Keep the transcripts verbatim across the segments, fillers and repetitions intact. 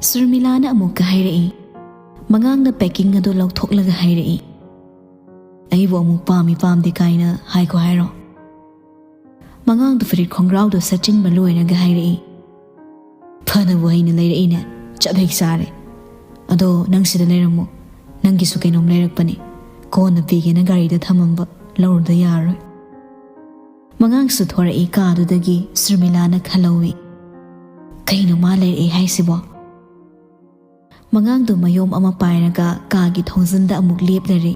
ꯁꯨꯔꯃꯤꯂꯥꯅ ꯑꯃꯨꯛꯀ ꯍꯥꯏꯔꯛꯏ꯫ ꯃꯉꯥꯡꯅ packing ꯑꯗꯨ ꯂꯧꯊꯣꯛꯂꯒ ꯍꯥꯏꯔꯛꯏ, "ꯑꯩꯕꯨ ꯑꯃꯨꯛ ꯄꯥꯝꯃꯤ ꯄꯥꯝꯗꯦ ꯀꯥꯏꯅ ꯍꯥꯏꯈꯣ ꯍꯥꯏꯔꯣ?" ꯃꯉꯥꯡꯗꯨ ꯐꯨꯔꯤꯠ ꯈꯣꯡꯒ꯭ꯔꯥꯎꯗꯨ ꯁꯠꯆꯤꯟꯕ ꯂꯣꯏꯔꯒ ꯍꯥꯏꯔꯛꯏ, "ꯐꯅꯕꯨ ꯍꯩꯅ ꯂꯩꯔꯛꯏꯅꯦ, ꯆꯞ ꯍꯦꯛ ꯆꯥꯔꯦ꯫ ꯑꯗꯣ ꯅꯪ ꯁꯤꯗ ꯂꯩꯔꯝꯃꯣ, ꯅꯪꯒꯤꯁꯨ ꯀꯩꯅꯣꯝ ꯂꯩꯔꯛꯄꯅꯤ, ꯀꯣꯟꯅ ꯄꯤꯒꯦꯅ ꯒꯥꯔꯤꯗ ꯊꯝꯃꯝꯕ, ꯂꯧꯔꯨꯗ ꯌꯥꯔꯣꯏ꯫" ꯃꯉꯥꯡꯁꯨ ꯊꯣꯔꯛꯏ ꯀꯥꯗꯨꯗꯒꯤ꯫ ꯁꯨꯔꯃꯤꯂꯥꯅ ꯈꯜꯍꯧꯏ, "ꯀꯩꯅꯣ ꯃꯥ ꯂꯩꯔꯛꯏ ꯍꯥꯏꯁꯤꯕꯣ?" ꯃꯉꯥꯡꯗꯨ ꯃꯌꯣꯝ ꯑꯃ ꯄꯥꯏꯔꯒ ꯀꯥꯒꯤ ꯊꯣꯡꯖꯤꯟꯗ ꯑꯃꯨꯛ ꯂꯦꯞꯂꯔꯦ꯫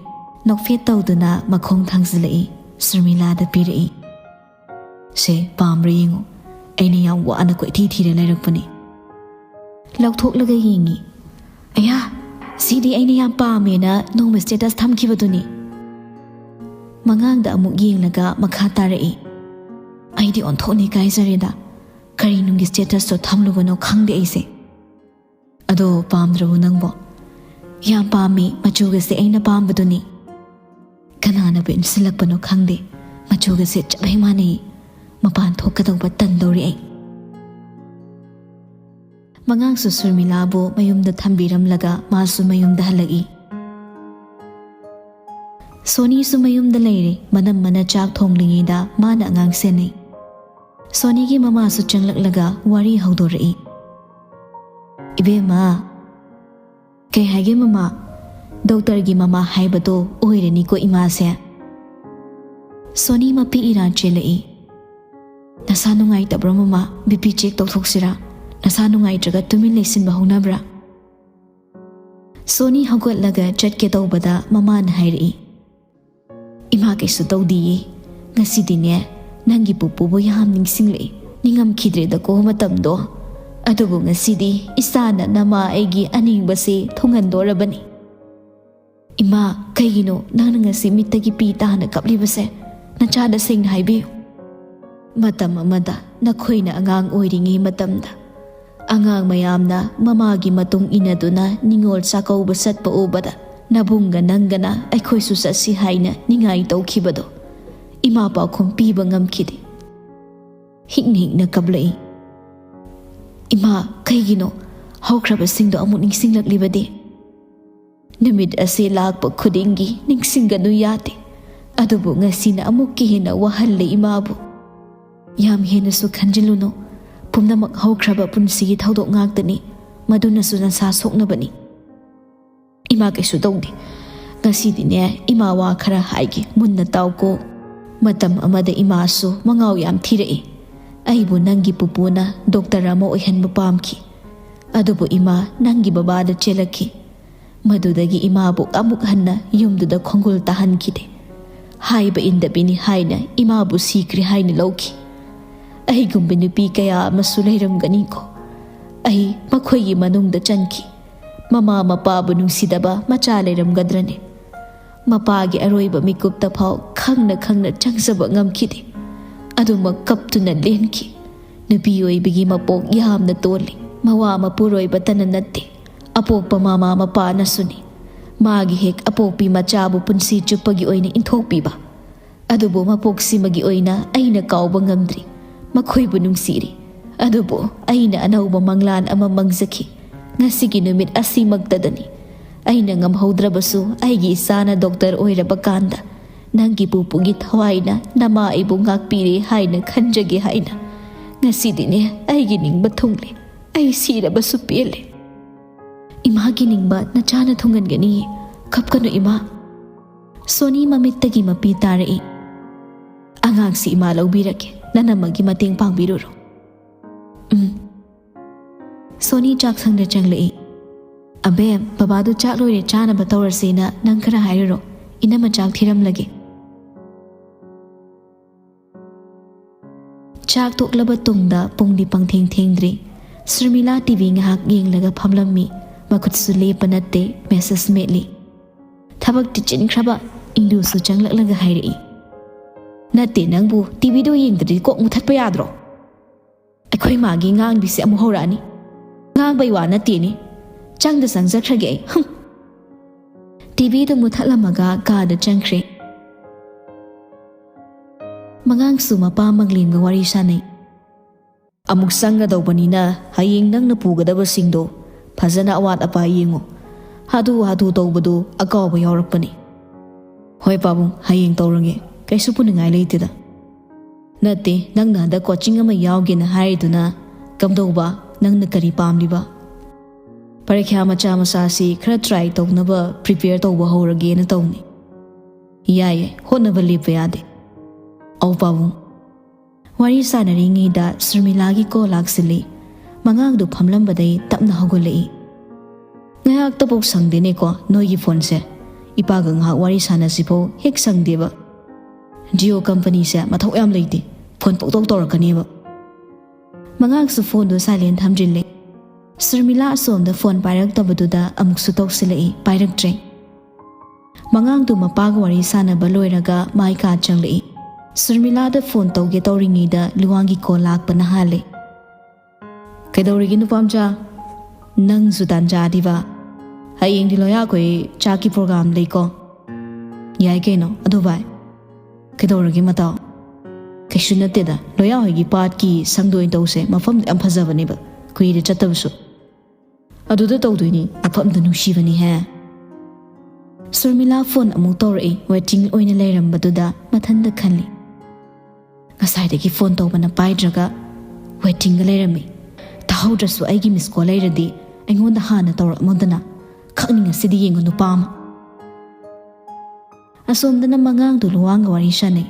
ꯅꯣꯛꯐꯦꯠ ꯇꯧꯗꯨꯅ ꯃꯈꯣꯡ ꯊꯥꯡꯖꯤꯜꯂꯛꯏ, ꯁꯨꯔꯃꯤꯂꯥꯗ ꯄꯤꯔꯛꯏ꯫ "ꯁꯦ, ꯄꯥꯝꯕ꯭ꯔꯥ ꯌꯦꯡꯉꯨ, ꯑꯩꯅ ꯌꯥꯝ ꯋꯥꯅ ꯀꯣꯏꯊꯤ ꯊꯤꯔ ꯂꯩꯔꯛꯄꯅꯤ꯫" ꯂꯧꯊꯣꯛꯂꯒ ꯌꯦꯡꯉꯤ꯫ "ꯑꯌꯥ, ꯁꯤꯗꯤ ꯑꯩꯅ ꯌꯥꯝ ꯄꯥꯝꯃꯦꯅ ꯅꯣꯡꯃ status ꯊꯝꯈꯤꯕꯗꯨꯅꯤ꯫" ꯃꯉꯥꯡꯗ ꯑꯃꯨꯛ ꯌꯦꯡꯂꯒ ꯃꯈꯥ ꯇꯥꯔꯛꯏ, "ꯑꯩꯗꯤ ꯑꯣꯟꯊꯣꯛꯅ ꯏꯀꯥꯏꯖꯔꯦꯗ, ꯀꯔꯤ ꯅꯨꯡꯒꯤ statusꯇꯣ ꯊꯝꯂꯨꯕꯅꯣ ꯈꯪꯗꯦ ꯑꯩꯁꯦ꯫ ꯑꯗꯣ ꯄꯥꯝꯗ꯭ꯔꯕꯣ ꯅꯪꯕꯣ?" "ꯌꯥꯝ ꯄꯥꯝꯃꯤ, ꯃꯆꯨꯒꯁꯦ ꯑꯩꯅ ꯄꯥꯝꯕꯗꯨꯅꯤ꯫" ꯀꯅꯥꯅꯕꯨ ꯏꯟꯁꯤꯜꯂꯛꯄꯅꯣ ꯈꯪꯗꯦ, ꯃꯆꯨꯒꯁꯦ ꯆꯞ ꯍꯦꯛ ꯃꯥꯟꯅꯩ꯫ ꯃꯄꯥꯟ ꯊꯣꯛꯀꯗꯧꯕ ꯇꯟꯗꯧꯔꯦ ꯑꯩ꯫ ꯃꯉꯥꯡꯁꯨ ꯁꯨꯔꯃꯤꯂꯥꯕꯨ ꯃꯌꯨꯝꯗ ꯊꯝꯕꯤꯔꯝꯂꯒ ꯃꯥꯁꯨ ꯃꯌꯨꯝꯗ ꯍꯜꯂꯛꯏ꯫ ꯁꯣꯅꯤꯁꯨ ꯃꯌꯨꯝꯗ ꯂꯩꯔꯦ꯫ ꯃꯅꯝꯃꯅ ꯆꯥꯛ ꯊꯣꯡꯂꯤꯉꯩꯗ ꯃꯥꯅ ꯑꯉꯥꯡ ꯁꯦꯟꯅꯩ꯫ ꯁꯣꯅꯤꯒꯤ ꯃꯃꯥꯁꯨ ꯆꯪꯂꯛꯂꯒ ꯋꯥꯔꯤ ꯍꯧꯗꯣꯔꯛꯏ꯫ "ꯏꯕꯦꯝꯃ꯫" "ꯀꯩ ꯍꯥꯏꯒꯦ ꯃꯃꯥ?" "ꯗꯣꯛꯇꯔꯒꯤ ꯃꯃꯥ ꯍꯥꯏꯕꯗꯣ ꯑꯣꯏꯔꯅꯤꯀꯣ ꯏꯃꯥꯁꯦ꯫" ꯁꯣꯅꯤ ꯃꯄꯤ ꯏꯔꯥ ꯆꯦꯜꯂꯛꯏ꯫ "ꯅꯁꯥ ꯅꯨꯡꯉꯥꯏꯇꯕ꯭ꯔꯣ ꯃꯃꯥ? BP check ꯇꯧꯊꯣꯛꯁꯤꯔꯥ? ꯅꯁꯥ ꯅꯨꯡꯉꯥꯏꯇ꯭ꯔꯒ ꯇꯨꯃꯤꯟ ꯂꯩꯁꯤꯟꯕ ꯍꯧꯅꯕ꯭ꯔꯥ?" ꯁꯣꯅꯤ ꯍꯧꯒꯠꯂꯒ ꯆꯠꯀꯦ ꯇꯧꯕꯗ ꯃꯃꯥꯅ ꯍꯥꯏꯔꯛꯏ, "ꯏꯃꯥ ꯀꯩꯁꯨ ꯇꯧꯗꯤꯌꯦ꯫ ꯉꯁꯤꯗꯤꯅꯦ, ꯅꯪꯒꯤ ꯄꯨꯄꯨꯕꯨ ꯌꯥꯝ ꯅꯤꯡꯁꯤꯡꯂꯛꯏ꯫ ꯅꯤꯡꯉꯝꯈꯤꯗ꯭ꯔꯦꯗꯀꯣ ꯃꯇꯝꯗꯣ꯫ ꯑꯗꯨꯕꯨ ꯉꯁꯤꯗꯤ ꯏꯆꯥꯅ ꯅꯃꯥ ꯑꯩꯒꯤ ꯑꯅꯤꯡꯕꯁꯦ ꯊꯨꯡꯍꯟꯗꯣꯔꯕꯅꯤ꯫" "ꯏꯃꯥ, ꯀꯩꯒꯤꯅꯣ ꯅꯪꯅ ꯉꯁꯤ ꯃꯤꯠꯇꯒꯤ ꯄꯤ ꯇꯥꯅ ꯀꯞꯂꯤꯕꯁꯦ? ꯅꯆꯥꯗ ꯁꯦꯡꯅ ꯍꯥꯏꯕꯤꯌꯨ꯫" "ꯃꯇꯝ ꯑꯃꯗ ꯅꯈꯣꯏꯅ ꯑꯉꯥꯡ ꯑꯣꯏꯔꯤꯉꯩ ꯃꯇꯝꯗ, ꯑꯉꯥꯡ ꯃꯌꯥꯝꯅ ꯃꯃꯥꯒꯤ ꯃꯇꯨꯡ ꯏꯟꯅꯗꯨꯅ ꯅꯤꯉꯣꯜ ꯆꯥꯛꯀꯧꯕ ꯆꯠꯄ ꯎꯕꯗ, ꯅꯕꯨꯡꯒ ꯅꯪꯒꯅ ꯑꯩꯈꯣꯏꯁꯨ ꯆꯠꯁꯤ ꯍꯥꯏꯅ ꯅꯤꯡꯉꯥꯏ ꯇꯧꯈꯤꯕꯗꯣ, ꯏꯃꯥ ꯄꯥꯎꯈꯨꯝ ꯄꯤꯕ ꯉꯝꯈꯤꯗꯦ꯫" ꯍꯤꯛꯅ ꯍꯤꯛꯅ ꯀꯞꯂꯛꯏ꯫ "ꯏꯃꯥ, ꯀꯩꯒꯤꯅꯣ? ꯍꯧꯈ꯭ꯔꯕꯁꯤꯡꯗꯣ ꯑꯃꯨꯛ ꯅꯤꯡꯁꯤꯡꯂꯛꯂꯤꯕꯗꯤ? ꯅꯨꯃꯤꯠ ꯑꯁꯤ ꯂꯥꯛꯄ ꯈꯨꯗꯤꯡꯒꯤ ꯅꯤꯡꯁꯤꯡꯒꯅꯨ ꯌꯥꯗꯦ꯫ ꯑꯗꯨꯕꯨ ꯉꯁꯤꯅ ꯑꯃꯨꯛꯀ ꯍꯦꯟꯅ ꯋꯥꯍꯜꯂꯦ ꯏꯃꯥꯕꯨ꯫ ꯌꯥꯝ ꯍꯦꯟꯅꯁꯨ ꯈꯟꯖꯤꯜꯂꯨꯅꯨ꯫ ꯄꯨꯝꯅꯃꯛ ꯍꯧꯈ꯭ꯔꯕ ꯄꯨꯟꯁꯤꯒꯤ ꯊꯧꯗꯣꯛ ꯉꯥꯛꯇꯅꯤ꯫ ꯃꯗꯨꯅꯁꯨ ꯅꯁꯥ ꯁꯣꯛꯅꯕꯅꯤ꯫ ꯏꯃꯥ ꯀꯩꯁꯨ ꯇꯧꯗꯦ꯫ ꯉꯁꯤꯗꯤꯅꯦ, ꯏꯃꯥ ꯋꯥ ꯈꯔ ꯍꯥꯏꯒꯦ, ꯃꯨꯟꯅ ꯇꯥꯎꯀꯣ꯫ ꯃꯇꯝ ꯑꯃꯗ ꯏꯃꯥꯁꯨ ꯃꯉꯥꯎ ꯌꯥꯝ ꯊꯤꯔꯛꯏ꯫ ꯑꯩꯕꯨ ꯅꯪꯒꯤ ꯄꯨꯄꯨꯅ ꯗꯣꯛꯇꯔ ꯑꯃ ꯑꯣꯏꯍꯟꯕ ꯄꯥꯝꯈꯤ꯫ ꯑꯗꯨꯕꯨ ꯏꯃꯥ ꯅꯪꯒꯤ ꯕꯕꯥꯗ ꯆꯦꯜꯂꯛꯈꯤ꯫ ꯃꯗꯨꯗꯒꯤ ꯏꯃꯥꯕꯨ ꯑꯃꯨꯛ ꯍꯟꯅ ꯌꯨꯝꯗꯨꯗ ꯈꯣꯡꯒꯨꯜ ꯇꯥꯍꯟꯈꯤꯗꯦ꯫ ꯍꯥꯏꯕ ꯏꯟꯗꯕꯤꯅꯤ ꯍꯥꯏꯅ ꯏꯃꯥꯕꯨ ꯁꯤꯈ꯭ꯔꯦ ꯍꯥꯏꯅ ꯂꯧꯈꯤ꯫ ꯑꯩꯒꯨꯝꯕ ꯅꯨꯄꯤ ꯀꯌꯥ ꯑꯃꯁꯨ ꯂꯩꯔꯝꯒꯅꯤꯀꯣ꯫ ꯑꯩ ꯃꯈꯣꯏꯒꯤ ꯃꯅꯨꯡꯗ ꯆꯟꯈꯤ꯫ ꯃꯃꯥ ꯃꯄꯥꯕꯨ ꯅꯨꯡꯁꯤꯗꯕ ꯃꯆꯥ ꯂꯩꯔꯝꯒꯗ꯭ꯔꯅꯦ? ꯃꯄꯥꯒꯤ ꯑꯔꯣꯏꯕ ꯃꯤꯀꯨꯞꯇ ꯐꯥꯎ ꯈꯪꯅ ꯈꯪꯅ ꯆꯪꯖꯕ ꯉꯝꯈꯤꯗꯦ꯫ ꯑꯗꯨꯃꯛ ꯀꯞꯇꯨꯅ ꯂꯦꯟꯈꯤ꯫ ꯅꯨꯄꯤ ꯑꯣꯏꯕꯒꯤ ꯃꯄꯣꯛ ꯌꯥꯝꯅ ꯇꯣꯜꯂꯤ꯫ ꯃꯋꯥ ꯃꯄꯨꯔꯣꯏꯕꯇꯅ ꯅꯠꯇꯦ, ꯑꯄꯣꯛꯄ ꯃꯃꯥ ꯃꯄꯥꯅꯁꯨꯅꯤ꯫ ꯃꯥꯒꯤ ꯍꯦꯛ ꯑꯄꯣꯛꯄꯤ ꯃꯆꯥꯕꯨ ꯄꯨꯟꯁꯤ ꯆꯨꯞꯄꯒꯤ ꯑꯣꯏꯅ ꯏꯟꯊꯣꯛꯄꯤꯕ꯫ ꯑꯗꯨꯕꯨ ꯃꯄꯣꯛꯁꯤꯃꯒꯤ ꯑꯣꯏꯅ ꯑꯩꯅ ꯀꯥꯎꯕ ꯉꯝꯗ꯭ꯔꯤ꯫ ꯃꯈꯣꯏꯕꯨ ꯅꯨꯡꯁꯤꯔꯤ꯫ ꯑꯗꯨꯕꯨ ꯑꯩꯅ ꯑꯅꯧꯕ ꯃꯪꯂꯥꯟ ꯑꯃ ꯃꯪꯖꯈꯤ꯫ ꯉꯁꯤꯒꯤ ꯅꯨꯃꯤꯠ ꯑꯁꯤꯃꯛꯇꯗꯅꯤ꯫ ꯑꯩꯅ ꯉꯝꯍꯧꯗ꯭ꯔꯕꯁꯨ ꯑꯩꯒꯤ ꯏꯆꯥꯅ ꯗꯣꯛꯇꯔ ꯑꯣꯏꯔꯕ ꯀꯥꯟꯗ ꯅꯪꯒꯤ ꯄꯨꯄꯨꯒꯤ ꯊꯋꯥꯏꯅ ꯅꯃꯥ ꯑꯩꯕꯨ ꯉꯥꯛꯄꯤꯔꯦ ꯍꯥꯏꯅ ꯈꯟꯖꯒꯦ ꯍꯥꯏꯅ꯫ ꯉꯁꯤꯗꯤꯅꯦ ꯑꯩꯒꯤ ꯅꯤꯡꯕ ꯊꯨꯡꯂꯦ꯫ ꯑꯩ ꯁꯤꯔꯕꯁꯨ ꯄꯦꯜꯂꯦ꯫ ꯏꯃꯥꯒꯤ ꯅꯤꯡꯕ ꯅꯆꯥꯅ ꯊꯨꯡꯍꯟꯒꯅꯤꯌꯦ꯫ ꯀꯞꯀꯅꯨ ꯏꯃꯥ꯫ ꯁꯣꯅꯤ ꯃꯃꯤꯠꯇꯒꯤ ꯃꯄꯤ ꯇꯥꯔꯛꯏ꯫ ꯑꯉꯥꯡꯁꯤ ꯏꯃꯥ ꯂꯧꯕꯤꯔꯒꯦ, ꯅꯅꯝꯃꯒꯤ ꯃꯇꯦꯡ ꯄꯥꯡꯕꯤꯔꯨꯔꯣ꯫ ꯎꯝ꯫ ꯁꯣꯅꯤ ꯆꯥꯛꯁꯪꯗ ꯆꯪꯂꯛꯏ꯫ ꯑꯕꯦꯝ, ꯕꯕꯥꯗꯨ ꯆꯥꯛ ꯂꯣꯏꯔꯦ, ꯆꯥꯅꯕ ꯇꯧꯔꯁꯦꯅ ꯅꯪ ꯈꯔ ꯍꯥꯏꯔꯨꯔꯣ, ꯏꯅꯝꯃ ꯆꯥꯛ ꯊꯤꯔꯝꯂꯒꯦ꯫ ꯆꯥꯛ ꯇꯣꯛꯂꯕ ꯇꯨꯡꯗ ꯄꯨꯡꯗꯤ ꯄꯪꯊꯦꯡ ꯊꯦꯡꯗ꯭ꯔꯤ꯫ ꯁꯨꯔꯃꯤꯂꯥ ꯇꯤꯚꯤ ꯉꯥꯏꯍꯥꯛ ꯌꯦꯡꯂꯒ ꯐꯝꯂꯝꯃꯤ꯫ ꯃꯈꯨꯠꯁꯨ ꯂꯦꯞꯄ ꯅꯠꯇꯦ, ꯃꯦꯁꯦꯖ ꯃꯦꯠꯂꯤ꯫ ꯊꯕꯛꯇꯤ ꯆꯤꯟꯈ꯭ꯔꯕ ꯏꯟꯗꯨꯁꯨ ꯆꯪꯂꯛꯂꯒ ꯍꯥꯏꯔꯛꯏ꯫ ꯅꯠꯇꯦ ꯅꯪꯕꯨ, ꯇꯤꯚꯤꯗꯣ ꯌꯦꯡꯗ꯭ꯔꯗꯤ ꯀꯣꯛ ꯃꯨꯊꯠꯄ ꯌꯥꯗ꯭ꯔꯣ? ꯑꯩꯈꯣꯏ ꯃꯥꯒꯤ ꯉꯥꯡꯕꯤꯁꯦ ꯑꯃꯨꯛ ꯍꯧꯔꯛꯑꯅꯤ꯫ ꯉꯥꯡꯕꯩ ꯋꯥ ꯅꯠꯇꯦꯅꯦ꯫ ꯆꯪꯗ ꯆꯪꯖꯈ꯭ꯔꯒꯦ ꯑꯩ꯫ ꯍꯨꯝ꯫ ꯇꯤꯚꯤꯗꯨ ꯃꯨꯊꯠꯂꯝꯃꯒ ꯀꯥꯗ ꯆꯪꯈ꯭ꯔꯦ꯫ ꯃꯉꯥꯡꯁꯨ ꯃꯄꯥ ꯃꯪꯂꯦꯝꯒ ꯋꯥꯔꯤ ꯁꯥꯟꯅꯩ꯫ ꯑꯃꯨꯛ ꯆꯪꯒꯗꯧꯕꯅꯤꯅ ꯍꯌꯦꯡ ꯅꯪꯅ ꯄꯨꯒꯗꯕꯁꯤꯡꯗꯣ ꯐꯖꯅ ꯑꯋꯥꯠ ꯑꯄꯥ ꯌꯦꯡꯉꯨ꯫ ꯍꯥꯊꯨ ꯍꯥꯊꯨ ꯇꯧꯕꯗꯨ ꯑꯀꯥꯎꯕ ꯌꯥꯎꯔꯛꯄꯅꯤ꯫ ꯍꯣꯏ ꯄꯥꯕꯨꯡ, ꯍꯌꯦꯡ ꯇꯧꯔꯒꯦ꯫ ꯀꯩꯁꯨ ꯄꯨꯅꯤꯡꯉꯥꯏ ꯂꯩꯇꯦꯗ꯫ ꯅꯠꯇꯦ, ꯅꯪꯅ ꯍꯟꯗꯛ ꯀꯣꯆꯤꯡ ꯑꯃ ꯌꯥꯎꯒꯦꯅ ꯍꯥꯏꯔꯤꯗꯨꯅ ꯀꯝꯗꯧꯕ? ꯅꯪꯅ ꯀꯔꯤ ꯄꯥꯝꯂꯤꯕ? ꯄꯔꯤꯈ꯭ꯌꯥ ꯃꯆꯥ ꯃꯆꯥꯁꯤ ꯈꯔ ꯇ꯭ꯔꯥꯏ ꯇꯧꯅꯕ ꯄ꯭ꯔꯤꯄꯦꯌꯔ ꯇꯧꯕ ꯍꯧꯔꯒꯦꯅ ꯇꯧꯅꯤ꯫ ꯌꯥꯏꯌꯦ, ꯍꯣꯠꯅꯕ ꯂꯦꯞꯄ ꯌꯥꯗꯦ꯫ ꯑꯧ ꯄꯥꯕꯨꯡ꯫ ꯋꯥꯔꯤ ꯁꯥꯟꯅꯔꯤꯉꯩꯗ ꯁꯨꯔꯃꯤꯂꯥꯒꯤ ꯀꯣꯜ ꯂꯥꯛꯁꯤꯜꯂꯤ꯫ ꯃꯉꯥꯡꯗꯨ ꯐꯝꯂꯝꯕꯗꯩ ꯇꯞꯅ ꯍꯧꯒꯠꯂꯛꯏ꯫ ꯉꯥꯏꯍꯥꯛꯇꯐꯥꯎ ꯁꯪꯗꯦꯅꯦꯀꯣ ꯅꯣꯏꯒꯤ ꯐꯣꯟꯁꯦ꯫ ꯏꯄꯥꯒ ꯉꯥꯏꯍꯥꯛ ꯋꯥꯔꯤ ꯁꯥꯟꯅꯁꯤꯐꯥꯎ ꯍꯦꯛ ꯁꯪꯗꯦꯕ꯫ ꯖꯤꯑꯣ ꯀꯝꯄꯅꯤꯁꯦ ꯃꯊꯧ ꯌꯥꯝ ꯂꯩꯇꯦ꯫ ꯐꯣꯟ ꯄꯪꯇꯧ ꯇꯧꯔꯛꯀꯅꯦꯕ꯫ ꯃꯉꯥꯡꯁꯨ ꯐꯣꯟꯗꯣ ꯁꯥꯏꯂꯦꯟ ꯊꯝꯖꯤꯜꯂꯦ꯫ ꯁꯨꯔꯃꯤꯂꯥ ꯑꯁꯣꯝꯗ ꯐꯣꯟ ꯄꯥꯏꯔꯛꯇꯕꯗꯨꯗ ꯑꯃꯨꯛꯁꯨ ꯇꯧꯁꯤꯜꯂꯛꯏ, ꯄꯥꯏꯔꯛꯇ꯭ꯔꯦ꯫ ꯃꯉꯥꯡꯗꯨ ꯃꯄꯥꯒ ꯋꯥꯔꯤ ꯁꯥꯟꯅꯕ ꯂꯣꯏꯔꯒ ꯃꯥꯏ ꯀꯥ ꯆꯪꯂꯛꯏ꯫ ꯁꯨꯔꯃꯤꯂꯥꯗ ꯐꯣꯟ ꯇꯧꯒꯦ ꯇꯧꯔꯤꯉꯩꯗ ꯂꯨꯋꯥꯡꯒꯤ ꯀꯣꯜ ꯂꯥꯛꯄꯅ ꯍꯥꯜꯂꯦ꯫ "ꯀꯩꯗꯧꯔꯤꯒꯦ ꯅꯨꯄꯥꯝꯆꯥ? ꯅꯪꯁꯨ ꯇꯥꯟꯖꯥꯗꯤꯕ꯫ ꯍꯌꯦꯡꯗꯤ ꯂꯣꯌꯥꯈꯣꯏ ꯆꯥꯛꯀꯤ ꯄ꯭ꯔꯣꯒ꯭ꯔꯥꯝ ꯂꯩꯀꯣ?" "ꯌꯥꯏ ꯀꯩꯅꯣ꯫ ꯑꯗꯨ ꯚꯥꯏ, ꯀꯩꯗꯧꯔꯒꯦ ꯃꯇꯥꯎ?" "ꯀꯩꯁꯨ ꯅꯠꯇꯦꯗ, ꯂꯣꯌꯥ ꯍꯣꯏꯒꯤ ꯄꯥꯠꯀꯤ ꯁꯪꯗ ꯑꯣꯏꯅ ꯇꯧꯁꯦ, ꯃꯐꯝꯗꯣ ꯌꯥꯝ ꯐꯖꯕꯅꯦꯕ, ꯀꯨꯏꯔꯦ ꯆꯠꯇꯕꯁꯨ꯫ ꯑꯗꯨꯗ ꯇꯧꯗꯣꯏꯅꯤ, ꯃꯐꯝꯗꯣ ꯅꯨꯡꯁꯤꯕꯅꯤꯍꯦ꯫" ꯁꯨꯔꯃꯤꯂꯥ ꯐꯣꯟ ꯑꯃꯨꯛ ꯇꯧꯔꯛꯏ꯫ ꯋꯦꯇꯤꯡ ꯑꯣꯏꯅ ꯂꯩꯔꯝꯕꯗꯨꯗ ꯃꯊꯟꯇ ꯈꯜꯂꯤ, "ꯉꯁꯥꯏꯗꯒꯤ ꯐꯣꯟ ꯇꯧꯕꯅ ꯄꯥꯏꯗ꯭ꯔꯒ ꯋꯦꯇꯤꯡꯒ ꯂꯩꯔꯝꯃꯤ꯫ ꯇꯥꯍꯧꯗ꯭ꯔꯁꯨ ꯑꯩꯒꯤ ꯃꯤꯁ ꯀꯣꯜ ꯂꯩꯔꯗꯤ ꯑꯩꯉꯣꯟꯗ ꯍꯥꯟꯅ ꯇꯧꯔꯛꯑꯝꯃꯣꯗꯅ꯫ ꯈꯪꯅꯤꯡꯉꯁꯤꯗꯤ ꯌꯦꯡꯉꯨ ꯅꯨꯄꯥ ꯑꯃ꯫" ꯑꯁꯣꯝꯗꯅ ꯃꯉꯥꯡꯗꯨ ꯂꯨꯋꯥꯡꯒ ꯋꯥꯔꯤ ꯁꯥꯟꯅꯩ꯫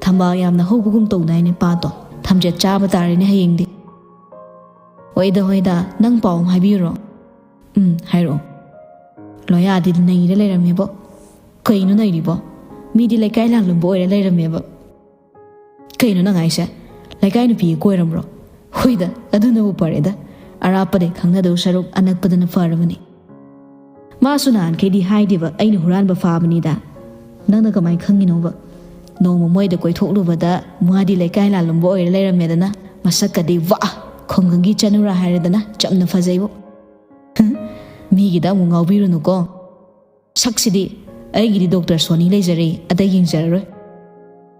"ꯊꯝꯕꯥꯜ ꯌꯥꯝꯅ ꯍꯧꯕꯒꯨꯝ ꯇꯧꯗꯥꯏꯅꯦ ꯄꯥꯠꯇꯣ? ꯊꯝꯆꯦꯠ ꯆꯥꯕ ꯇꯥꯔꯦꯅꯦ ꯍꯌꯦꯡꯗꯤ꯫" "ꯍꯣꯏꯗ ꯍꯣꯏꯗ, ꯅꯪ ꯄꯥꯎ ꯑꯃ ꯍꯥꯏꯕꯤꯌꯨꯔꯣ?" "ꯎꯝ, ꯍꯥꯏꯔꯛꯑꯣ꯫" "ꯂꯣꯌꯥꯗꯤ ꯅꯩꯔ ꯂꯩꯔꯝꯃꯦꯕꯣ꯫" "ꯀꯩꯅꯣ ꯅꯩꯔꯤꯕꯣ? ꯃꯤꯗꯤ ꯂꯩꯀꯥꯏ ꯂꯥꯜꯂꯨꯝꯕ ꯑꯣꯏꯔ ꯂꯩꯔꯝꯃꯦꯕ꯫" "ꯀꯩꯅꯣ ꯅꯪ ꯍꯥꯏꯁꯦ? ꯂꯩꯀꯥꯏ ꯅꯨꯄꯤꯒ ꯀꯣꯏꯔꯝꯕ꯭ꯔꯣ? ꯍꯣꯏꯗ, ꯑꯗꯨꯅꯕꯨ ꯐꯔꯦꯗ꯫ ꯑꯔꯥꯞꯄꯗꯩ ꯈꯪꯅꯗꯧ ꯁꯔꯨꯛ ꯑꯅꯛꯄꯗꯅ ꯐꯔꯕꯅꯤ꯫ ꯃꯥꯁꯨ ꯅꯍꯥꯟꯈꯩꯗꯤ ꯍꯥꯏꯗꯦꯕ ꯑꯩꯅ ꯍꯨꯔꯥꯟꯕ ꯐꯥꯕꯅꯤꯗ꯫ ꯅꯪꯅ ꯀꯃꯥꯏ ꯈꯪꯉꯤꯅꯣꯕ? ꯅꯣꯡꯃ ꯃꯣꯏꯗ ꯀꯣꯏꯊꯣꯛꯂꯨꯕꯗ ꯃꯥꯗꯤ ꯂꯩꯀꯥꯏ ꯂꯥꯜꯂꯨꯝꯕ ꯑꯣꯏꯔ ꯂꯩꯔꯝꯃꯦꯗꯅ꯫ ꯃꯁꯛꯀꯗꯤ ꯋꯥ! ꯈꯨꯡꯒꯪꯒꯤ ꯆꯅꯨꯔꯥ ꯍꯥꯏꯔꯦꯗꯅ, ꯆꯝꯅ ꯐꯖꯩꯕꯨ꯫ ꯃꯤꯒꯤꯗ ꯑꯃꯨꯛ ꯉꯥꯎꯕꯤꯔꯨꯅꯨꯀꯣ꯫ ꯁꯛꯁꯤꯗꯤ ꯑꯩꯒꯤꯗꯤ ꯗꯣꯛꯇꯔ ꯁꯣꯅꯤ ꯂꯩꯖꯔꯦ, ꯑꯇꯩ ꯌꯦꯡꯖꯔꯔꯣꯏ꯫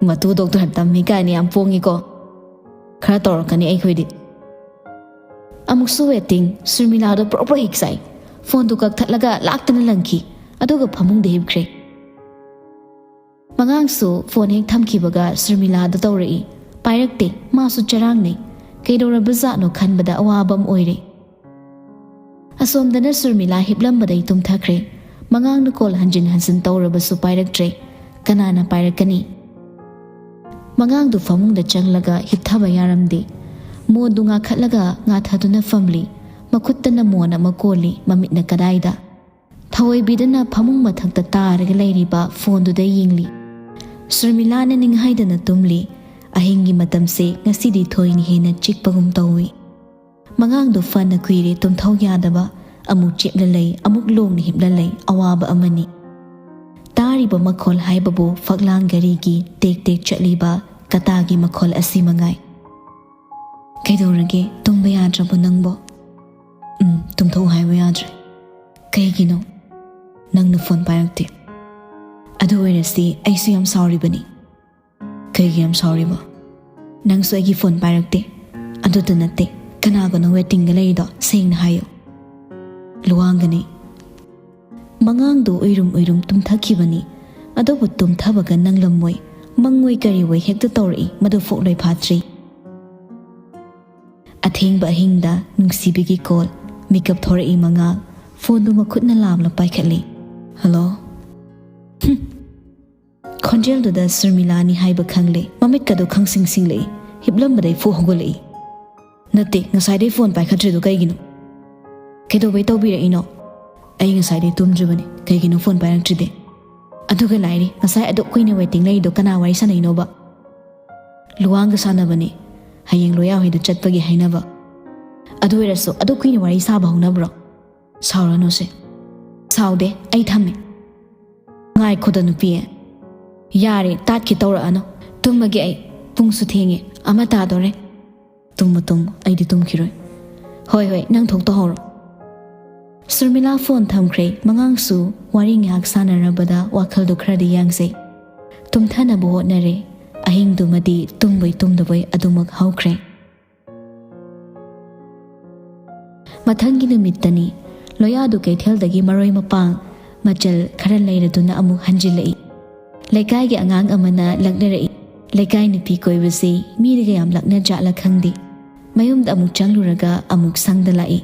ꯃꯇꯨ ꯗꯣꯛꯇꯔ ꯇꯝꯃꯤ ꯀꯥꯏꯅ ꯌꯥꯝ ꯄꯣꯡꯉꯤꯀꯣ꯫ ꯈꯔ ꯇꯧꯔꯛꯀꯅꯤ ꯑꯩꯈꯣꯏꯗꯤ꯫ ꯑꯃꯨꯛꯁꯨ waiting꯫ ꯁꯨꯔꯃꯤꯂꯥꯗꯣ ꯄ꯭ꯔꯣꯛ ꯄ꯭ꯔꯣꯛ ꯍꯤꯛ ꯆꯥꯏ꯫ ꯐꯣꯟꯗꯨ ꯀꯛꯊꯠꯂꯒ ꯂꯥꯛꯇꯅ ꯂꯪꯈꯤ, ꯑꯗꯨꯒ ꯐꯃꯨꯡꯗ ꯍꯤꯞꯈ꯭ꯔꯦ꯫ ꯃꯉꯥꯡꯁꯨ ꯐꯣꯟ ꯍꯦꯛ ꯊꯝꯈꯤꯕꯒ ꯁꯨꯔꯃꯤꯂꯥꯗ ꯇꯧꯔꯛꯏ꯫ ꯄꯥꯏꯔꯛꯇꯦ꯫ ꯃꯥꯁꯨ ꯆꯔꯥꯡꯅꯩ꯫ ꯀꯩꯗꯧꯔꯕꯖꯥꯠꯅꯣ ꯈꯟꯕꯗ ꯑꯋꯥꯕ ꯑꯃ ꯑꯣꯏꯔꯦ꯫ ꯑꯁꯣꯝꯗꯅ ꯁꯨꯔꯃꯤꯂꯥ ꯍꯤꯞꯂꯝꯕꯗꯩ ꯇꯨꯝꯊꯈ꯭ꯔꯦ꯫ ꯃꯉꯥꯡꯅ ꯀꯣꯜ ꯍꯟꯖꯤꯟ ꯍꯟꯖꯤꯟ ꯇꯧꯔꯕꯁꯨ ꯄꯥꯏꯔꯛꯇ꯭ꯔꯦ꯫ ꯀꯅꯥꯅ ꯄꯥꯏꯔꯛꯀꯅꯤ? ꯃꯉꯥꯡꯗꯨ ꯐꯃꯨꯡꯗ ꯆꯪꯂꯒ ꯍꯤꯞꯊꯕ ꯌꯥꯔꯝꯗꯦ꯫ ꯃꯣꯟꯗꯨ ꯉꯥꯈꯠꯂꯒ ꯉꯥꯊꯗꯨꯅ ꯐꯝꯂꯤ꯫ ꯃꯈꯨꯠꯇꯅ ꯃꯣꯟ ꯑꯃ ꯀꯣꯜꯂꯤ, ꯃꯃꯤꯠꯅ ꯀꯗꯥꯏꯗ? ꯊꯑꯣꯏꯕꯤꯗꯅ ꯐꯃꯨꯡ ꯃꯊꯛꯇ ꯇꯥꯔꯒ ꯂꯩꯔꯤꯕ ꯐꯣꯟꯗꯨꯗ ꯌꯦꯡꯂꯤ꯫ ꯁꯨꯔꯃꯤꯂꯥꯅ ꯅꯤꯡꯍꯥꯏꯗꯅ ꯇꯨꯝꯂꯤ꯫ ꯑꯍꯤꯡꯒꯤ ꯃꯇꯝꯁꯦ ꯉꯁꯤꯗꯤ ꯊꯣꯏꯅ ꯍꯦꯟꯅ ꯆꯤꯛꯄꯒꯨꯝ ꯇꯧꯏ꯫ ꯃꯉꯥꯡꯗꯨ ꯐꯅ ꯀꯨꯏꯔꯦ ꯇꯨꯝꯊꯧ ꯌꯥꯗꯕ꯫ ꯑꯃꯨꯛ ꯆꯦꯞꯂ ꯂꯩ, ꯑꯃꯨꯛ ꯂꯣꯡꯅ ꯍꯤꯞꯂ ꯂꯩ, ꯑꯋꯥꯕ ꯑꯃꯅꯤ꯫ ꯇꯥꯔꯤꯕ ꯃꯈꯣꯜ ꯍꯥꯏꯕꯕꯨ ꯐꯛꯂꯥꯡ ꯘꯔꯤꯒꯤ ꯇꯦꯛ ꯇꯦꯛ ꯆꯠꯂꯤꯕ ꯀꯇꯥꯒꯤ ꯃꯈꯣꯜ ꯑꯁꯤ ꯃꯉꯥꯏ꯫ "ꯀꯩꯗꯧꯔꯒꯦ? ꯇꯨꯝꯕ ꯌꯥꯗ꯭ꯔꯕꯣ ꯅꯪꯕꯣ?" "ꯎꯝ, ꯇꯨꯝꯊꯣꯛꯎ ꯍꯥꯏꯕ ꯌꯥꯗ꯭ꯔꯦ꯫" "ꯀꯩꯒꯤꯅꯣ?" "ꯅꯪꯅ ꯐꯣꯟ ꯄꯥꯏꯔꯛꯇꯦ꯫" "ꯑꯗꯨ ꯑꯣꯏꯔꯁꯤ ꯑꯩꯁꯨ ꯌꯥꯝ ꯁꯥꯎꯔꯤꯕꯅꯤ꯫" "ꯀꯩꯒꯤ ꯌꯥꯝ ꯁꯥꯎꯔꯤꯕ?" "ꯅꯪꯁꯨ ꯑꯩꯒꯤ ꯐꯣꯟ ꯄꯥꯏꯔꯛꯇꯦ꯫ ꯑꯗꯨꯇ ꯅꯠꯇꯦ, ꯀꯅꯥꯒꯅꯣ waitingꯗ ꯂꯩꯔꯤꯗꯣ ꯁꯦꯡꯅ ꯍꯥꯏꯌꯨ꯫" "ꯂꯨꯋꯥꯡꯒꯅꯤ꯫" ꯃꯉꯥꯡꯗꯨ ꯎꯏꯔꯨꯝ ꯎꯏꯔꯨꯝ ꯇꯨꯝꯊꯈꯤꯕꯅꯤ꯫ ꯑꯗꯨꯕꯨ ꯇꯨꯝꯊꯕꯒ ꯅꯪꯂꯝꯃꯣꯏ, ꯃꯪꯑꯣꯏ ꯀꯔꯤꯑꯣꯏ ꯍꯦꯛꯇ ꯇꯧꯔꯛꯏ, ꯃꯗꯨ ꯐꯣꯛꯂꯣꯏ ꯐꯥꯠꯇ꯭ꯔꯤ꯫ ꯑꯊꯦꯡꯕ ꯑꯍꯤꯡꯗ ꯅꯨꯡꯁꯤꯕꯤꯒꯤ ꯀꯣꯜ꯫ ꯃꯤꯀꯞ ꯊꯣꯔꯛꯏ ꯃꯉꯥꯜ꯫ ꯐꯣꯟꯗꯨ ꯃꯈꯨꯠꯅ ꯂꯥꯝꯂ ꯄꯥꯏꯈꯠꯂꯤ꯫ "ꯍꯜꯂꯣ?" ꯍꯨꯝ꯫ ꯈꯣꯟꯖꯦꯜꯗꯨꯗ ꯁꯨꯔꯃꯤꯂꯥꯅꯤ ꯍꯥꯏꯕ ꯈꯪꯂꯦ꯫ ꯃꯃꯤꯠꯀꯗꯣ ꯈꯪꯁꯤꯡ ꯁꯤꯡꯂꯛꯏ꯫ ꯍꯤꯞꯂꯝꯕꯗꯩ ꯐꯨ ꯍꯧꯒꯠꯂꯛꯏ꯫ "ꯅꯠꯇꯦ, ꯉꯁꯥꯏꯗꯩ ꯐꯣꯟ ꯄꯥꯏꯈꯠꯇ꯭ꯔꯤꯗꯣ ꯀꯩꯒꯤꯅꯣ? ꯀꯩꯗꯧꯕꯩ ꯇꯧꯕꯤꯔꯛꯏꯅꯣ?" "ꯑꯩ ꯉꯁꯥꯏꯗꯩ ꯇꯨꯝꯗ꯭ꯔꯤꯕꯅꯤ, ꯀꯩꯒꯤꯅꯣ ꯐꯣꯟ ꯄꯥꯏꯔꯛꯇ꯭ꯔꯤꯗꯤ?" "ꯑꯗꯨꯒ ꯂꯥꯏꯔꯤ, ꯉꯁꯥꯏ ꯑꯗꯨꯛ ꯀꯨꯏꯅ waiting ꯂꯩꯔꯤꯗꯣ ꯀꯅꯥ ꯋꯥꯔꯤ ꯁꯥꯟꯅꯩꯅꯣꯕ?" "ꯂꯨꯋꯥꯡꯒ ꯁꯥꯟꯅꯕꯅꯤ, ꯍꯌꯦꯡ ꯂꯣꯌꯥ ꯍꯣꯏꯗ ꯆꯠꯄꯒꯤ ꯍꯥꯏꯅꯕ꯫" "ꯑꯗꯨ ꯑꯣꯏꯔꯁꯨ ꯑꯗꯨꯛ ꯀꯨꯏꯅ ꯋꯥꯔꯤ ꯁꯥꯕ ꯍꯧꯅꯕ꯭ꯔꯣ?" "ꯁꯥꯎꯔꯅꯨꯁꯦ꯫" "ꯁꯥꯎꯗꯦ, ꯑꯩ ꯊꯝꯃꯦ꯫" "ꯉꯥꯏꯈꯣꯗ ꯅꯨꯄꯤ꯫ ꯌꯥꯔꯦ, ꯇꯥꯠꯀꯦ ꯇꯧꯔꯛꯑꯅꯨ꯫ ꯇꯨꯝꯃꯒꯦ ꯑꯩ꯫ ꯄꯨꯡꯁꯨ ꯊꯦꯡꯉꯦ, ꯑꯃ ꯇꯥꯗꯣꯔꯦ꯫" "ꯇꯨꯝꯃꯣ, ꯇꯨꯝꯃꯣ, ꯑꯩꯗꯤ ꯇꯨꯝꯈꯤꯔꯣꯏ꯫" "ꯍꯣꯏ, ꯍꯣꯏ, ꯅꯪ ꯊꯣꯛ ꯇꯧꯍꯧꯔꯣ꯫" ꯁꯨꯔꯃꯤꯂꯥ ꯐꯣꯟ ꯊꯝꯈ꯭ꯔꯦ꯫ ꯃꯉꯥꯡꯁꯨ ꯋꯥꯔꯤ ꯉꯥꯏꯍꯥꯛ ꯁꯥꯟꯅꯔꯕꯗ ꯋꯥꯈꯜꯗꯣ ꯈꯔꯗꯤ ꯌꯥꯡꯖꯩ꯫ ꯇꯨꯝꯊꯅꯕ ꯍꯣꯠꯅꯔꯦ꯫ ꯑꯍꯤꯡꯗꯨꯃꯗꯤ ꯇꯨꯝꯕꯣꯏ ꯇꯨꯝꯗꯕꯣꯏ ꯑꯗꯨꯃꯛ ꯍꯧꯈ꯭ꯔꯦ꯫ ꯃꯊꯪꯒꯤ ꯅꯨꯃꯤꯠꯇꯅꯤ꯫ ꯂꯣꯌꯥꯗꯨ ꯀꯩꯊꯦꯜꯗꯒꯤ ꯃꯔꯣꯏ ꯃꯄꯥꯡ, ꯃꯆꯜ ꯈꯔ ꯂꯩꯔꯗꯨꯅ ꯑꯃꯨꯛ ꯍꯟꯖꯤꯜꯂꯛꯏ꯫ ꯂꯩꯀꯥꯏꯒꯤ ꯑꯉꯥꯡ ꯑꯃꯅ ꯂꯛꯅꯔꯛꯏ꯫ ꯂꯩꯀꯥꯏ ꯅꯨꯄꯤ ꯀꯣꯏꯕꯁꯤ ꯃꯤꯗꯒ ꯌꯥꯝ ꯂꯛꯅꯖꯥꯠꯂ ꯈꯪꯗꯦ꯫ ꯃꯌꯨꯝꯗ ꯑꯃꯨꯛ ꯆꯪꯂꯨꯔꯒ ꯑꯃꯨꯛ ꯁꯪꯗ ꯂꯥꯛꯏ꯫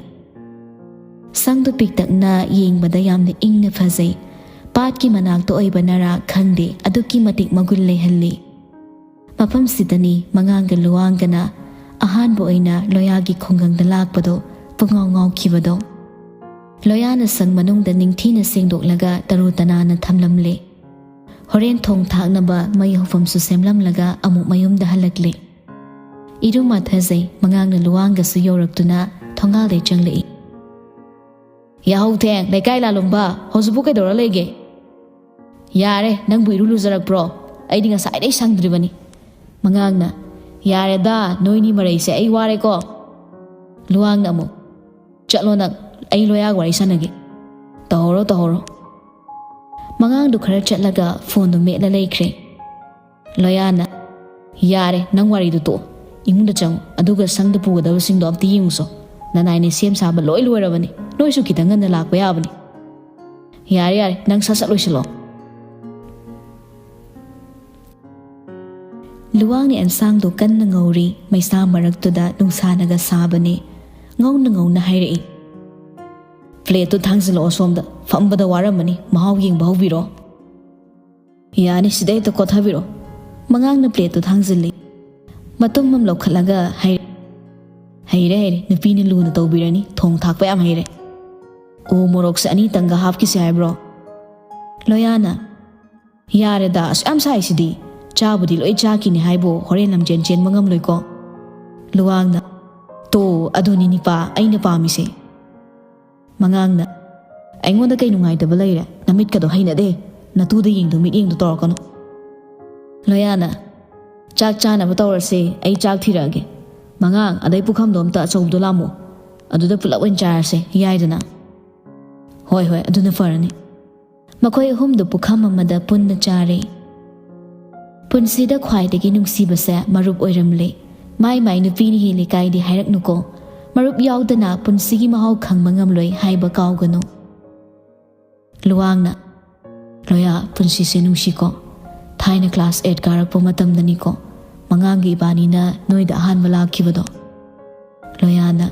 ꯁꯪꯗꯨ ꯄꯤꯛꯇꯛꯅ ꯌꯦꯡꯕꯗ ꯌꯥꯝꯅ ꯏꯪꯅ ꯐꯖꯩ꯫ ꯄꯥꯠꯀꯤ ꯃꯅꯥꯛꯇ ꯑꯣꯏꯕꯅꯔꯥ ꯈꯪꯗꯦ, ꯑꯗꯨꯛꯀꯤ ꯃꯇꯤꯛ ꯃꯒꯨꯟ ꯂꯩꯍꯜꯂꯤ꯫ ꯃꯐꯝꯁꯤꯗꯅꯤ ꯃꯉꯥꯡꯒ ꯂꯨꯋꯥꯡꯒꯅ ꯑꯍꯥꯟꯕ ꯑꯣꯏꯅ ꯂꯣꯌꯥꯒꯤ ꯈꯨꯡꯒꯪꯗ ꯂꯥꯛꯄꯗꯣ, ꯄꯨꯡꯉꯥꯎ ꯉꯥꯎꯈꯤꯕꯗꯣ꯫ ꯂꯣꯌꯥꯅ ꯁꯪ ꯃꯅꯨꯡꯗ ꯅꯤꯡꯊꯤꯅ ꯁꯦꯡꯗꯣꯛꯂꯒ ꯇꯔꯨ ꯇꯅꯥꯟꯅ ꯊꯝꯂꯝꯂꯦ꯫ ꯍꯣꯔꯦꯟ ꯊꯣꯡ ꯊꯥꯛꯅꯕ ꯃꯩ ꯍꯧꯐꯝꯁꯨ ꯁꯦꯝꯂꯝꯂꯒ ꯑꯃꯨꯛ ꯃꯌꯨꯝꯗ ꯍꯜꯂꯛꯂꯦ꯫ ꯏꯔꯨ ꯃꯥꯊꯖꯩ, ꯃꯉꯥꯡꯅ ꯂꯨꯋꯥꯡꯒꯁꯨ ꯌꯧꯔꯛꯇꯨꯅ ꯊꯣꯡꯒꯥꯜꯗꯩ ꯆꯪꯂꯛꯏ꯫ "ꯌꯥꯍꯧ ꯊꯦꯡ, ꯂꯩꯀꯥꯏ ꯂꯥꯂꯣꯡꯕ, ꯍꯧꯖꯤꯛꯄꯨ ꯀꯩꯗꯧꯔ ꯂꯩꯒꯦ?" "ꯌꯥꯔꯦ, ꯅꯪꯕꯨ ꯏꯔꯨ ꯂꯨꯖꯔꯛꯄ꯭ꯔꯣ? ꯑꯩꯗꯤ ꯉꯁꯥꯏꯗꯩ ꯁꯪꯗ꯭ꯔꯤꯕꯅꯤ꯫" ꯃꯉꯥꯡꯅ, "ꯌꯥꯔꯦꯗ, ꯅꯣꯏꯅꯤ ꯃꯔꯩꯁꯦ, ꯑꯩ ꯋꯥꯔꯦꯀꯣ꯫" ꯂꯨꯋꯥꯡꯅ ꯑꯃꯨꯛ, "ꯆꯠꯂꯣ ꯅꯪ, ꯑꯩ ꯂꯣꯌꯥꯒ ꯋꯥꯔꯤ ꯁꯥꯟꯅꯒꯦ꯫" "ꯇꯧꯍꯧꯔꯣ, ꯇꯧꯍꯧꯔꯣ꯫" ꯃꯉꯥꯡꯗꯨ ꯈꯔ ꯆꯠꯂꯒ ꯐꯣꯟꯗꯨ ꯃꯦꯠꯂ ꯂꯩꯈ꯭ꯔꯦ꯫ ꯂꯣꯌꯥꯅ, "ꯌꯥꯔꯦ, ꯅꯪ ꯋꯥꯔꯤꯗꯨ ꯇꯣꯛꯑꯣ꯫ ꯏꯃꯨꯡꯗ ꯆꯪꯉꯨ, ꯑꯗꯨꯒ ꯁꯪꯗ ꯄꯨꯒꯗꯕꯁꯤꯡꯗꯣ ꯑꯝꯇ ꯌꯦꯡꯉꯨꯁꯣ꯫ ꯅꯅꯥꯏꯅ ꯁꯦꯝ ꯁꯥꯕ ꯂꯣꯏ ꯂꯣꯏꯔꯕꯅꯤ꯫ ꯅꯣꯏꯁꯨ ꯈꯤꯇꯪ ꯉꯟꯅ ꯂꯥꯛꯄ ꯌꯥꯕꯅꯤ꯫" "ꯌꯥꯔꯦ, ꯌꯥꯔꯦ, ꯅꯪ ꯁꯠ ꯁꯠ ꯂꯣꯏꯁꯤꯜꯂꯣ꯫" ꯂꯨꯋꯥꯡꯅ ꯑꯦꯟꯁꯥꯡꯗꯣ ꯀꯟꯅ ꯉꯧꯔꯤ꯫ ꯃꯩꯁꯥ ꯃꯔꯛꯇꯨꯗ ꯅꯨꯡꯁꯥꯅꯒ ꯁꯥꯕꯅꯦ꯫ ꯉꯧꯅ ꯉꯧꯅ ꯍꯥꯏꯔꯛꯏ, "ꯄ꯭ꯂꯦꯠꯇꯨ ꯊꯥꯡꯖꯤꯜꯂꯛꯑꯣ ꯁꯣꯝꯗ꯫ ꯐꯝꯕꯗ ꯋꯥꯔꯝꯃꯅꯤ꯫ ꯃꯍꯥꯎ ꯌꯦꯡꯕ ꯍꯧꯕꯤꯔꯣ꯫" "ꯌꯥꯅꯤ, ꯁꯤꯗ ꯍꯦꯛꯇ ꯀꯣꯠꯊꯕꯤꯔꯣ꯫" ꯃꯉꯥꯡꯅ ꯄ꯭ꯂꯦꯠꯇꯨ ꯊꯥꯡꯖꯤꯜꯂꯤ꯫ ꯃꯇꯨꯝ ꯑꯃ ꯂꯧꯈꯠꯂꯒ ꯍꯥꯏꯔꯛꯏ, "ꯍꯩꯔꯦ, ꯍꯩꯔꯦ, ꯅꯨꯄꯤꯅ ꯂꯨꯅ ꯇꯧꯕꯤꯔꯅꯤ꯫ ꯊꯣꯡ ꯊꯥꯛꯄ ꯌꯥꯝ ꯍꯩꯔꯦ꯫ ꯎ ꯃꯣꯔꯣꯛꯁꯦ ꯑꯅꯤꯇꯪꯒ ꯍꯥꯞꯈꯤꯁꯦ ꯍꯥꯏꯕ꯭ꯔꯣ?" ꯂꯣꯌꯥꯅ, "ꯌꯥꯔꯦꯗ, ꯑꯁꯨꯛ ꯌꯥꯝ ꯁꯥꯏꯁꯤꯗꯤ꯫ ꯆꯥꯕꯨꯗꯤ ꯂꯣꯏ ꯆꯥꯈꯤꯅꯤ ꯍꯥꯏꯕꯨ ꯍꯣꯔꯦꯟ ꯂꯝꯖꯦꯟ ꯆꯦꯟꯕ ꯉꯝꯂꯣꯏꯀꯣ꯫" ꯂꯨꯋꯥꯡꯅ, "ꯇꯣ, ꯑꯗꯨꯅꯤ ꯅꯤꯄꯥ ꯑꯩꯅ ꯄꯥꯝꯃꯤꯁꯦ꯫" ꯃꯉꯥꯡꯅ, "ꯑꯩꯉꯣꯟꯗ ꯀꯩ ꯅꯨꯡꯉꯥꯏꯇꯕ ꯂꯩꯔꯦ? ꯅꯃꯤꯠꯀꯗꯣ ꯍꯩꯅꯗꯦ꯫ ꯅꯇꯨꯗ ꯌꯦꯡꯗꯧ ꯃꯤꯠꯌꯦꯡꯗꯣ ꯇꯧꯔꯛꯀꯅꯨ꯫" ꯂꯣꯌꯥꯅ, "ꯆꯥꯛ ꯆꯥꯅꯕ ꯇꯧꯔꯁꯦ, ꯑꯩ ꯆꯥꯛ ꯊꯤꯔꯛꯑꯒꯦ꯫ ꯃꯉꯥꯡ, ꯑꯗꯩ ꯄꯨꯈꯝꯗꯣ ꯑꯝꯇ ꯑꯆꯧꯕꯗꯣ ꯂꯥꯝꯃꯣ꯫ ꯑꯗꯨꯗ ꯄꯨꯂꯞ ꯑꯣꯏꯅ ꯆꯥꯔꯁꯦ, ꯌꯥꯏꯗꯅ?" "ꯍꯣꯏ, ꯍꯣꯏ, ꯑꯗꯨꯅ ꯐꯔꯅꯤ꯫" ꯃꯈꯣꯏ ꯑꯍꯨꯝꯗꯨ ꯄꯨꯈꯝ ꯑꯃꯗ ꯄꯨꯟꯅ ꯆꯥꯔꯦ꯫ ꯄꯨꯟꯁꯤꯗ ꯈ꯭ꯋꯥꯏꯗꯒꯤ ꯅꯨꯡꯁꯤꯕꯁꯦ ꯃꯔꯨꯞ ꯑꯣꯏꯔꯝꯂꯦ꯫ ꯃꯥꯏ ꯃꯥꯏ ꯅꯨꯄꯤꯅ ꯍꯦꯜꯂꯤ ꯀꯥꯏꯗꯤ ꯍꯥꯏꯔꯛꯅꯨꯀꯣ꯫ ꯃꯔꯨꯞ ꯌꯥꯎꯗꯅ ꯄꯨꯟꯁꯤꯒꯤ ꯃꯍꯥꯎ ꯈꯪꯕ ꯉꯝꯂꯣꯏ ꯍꯥꯏꯕ ꯀꯥꯎꯒꯅꯨ꯫ ꯂꯨꯋꯥꯡꯅ, "ꯂꯣꯌꯥ, ꯄꯨꯟꯁꯤꯁꯦ ꯅꯨꯡꯁꯤꯀꯣ꯫ ꯊꯥꯏꯅ ꯀ꯭ꯂꯥꯁ ꯑꯩꯠ ꯀꯥꯔꯛꯄ ꯃꯇꯝꯗꯅꯤꯀꯣ, ꯃꯉꯥꯡꯒ ꯏꯕꯥꯅꯤꯅ ꯅꯣꯏꯗ ꯑꯍꯥꯟꯕ ꯂꯥꯛꯈꯤꯕꯗꯣ꯫ ꯂꯣꯌꯥꯅ,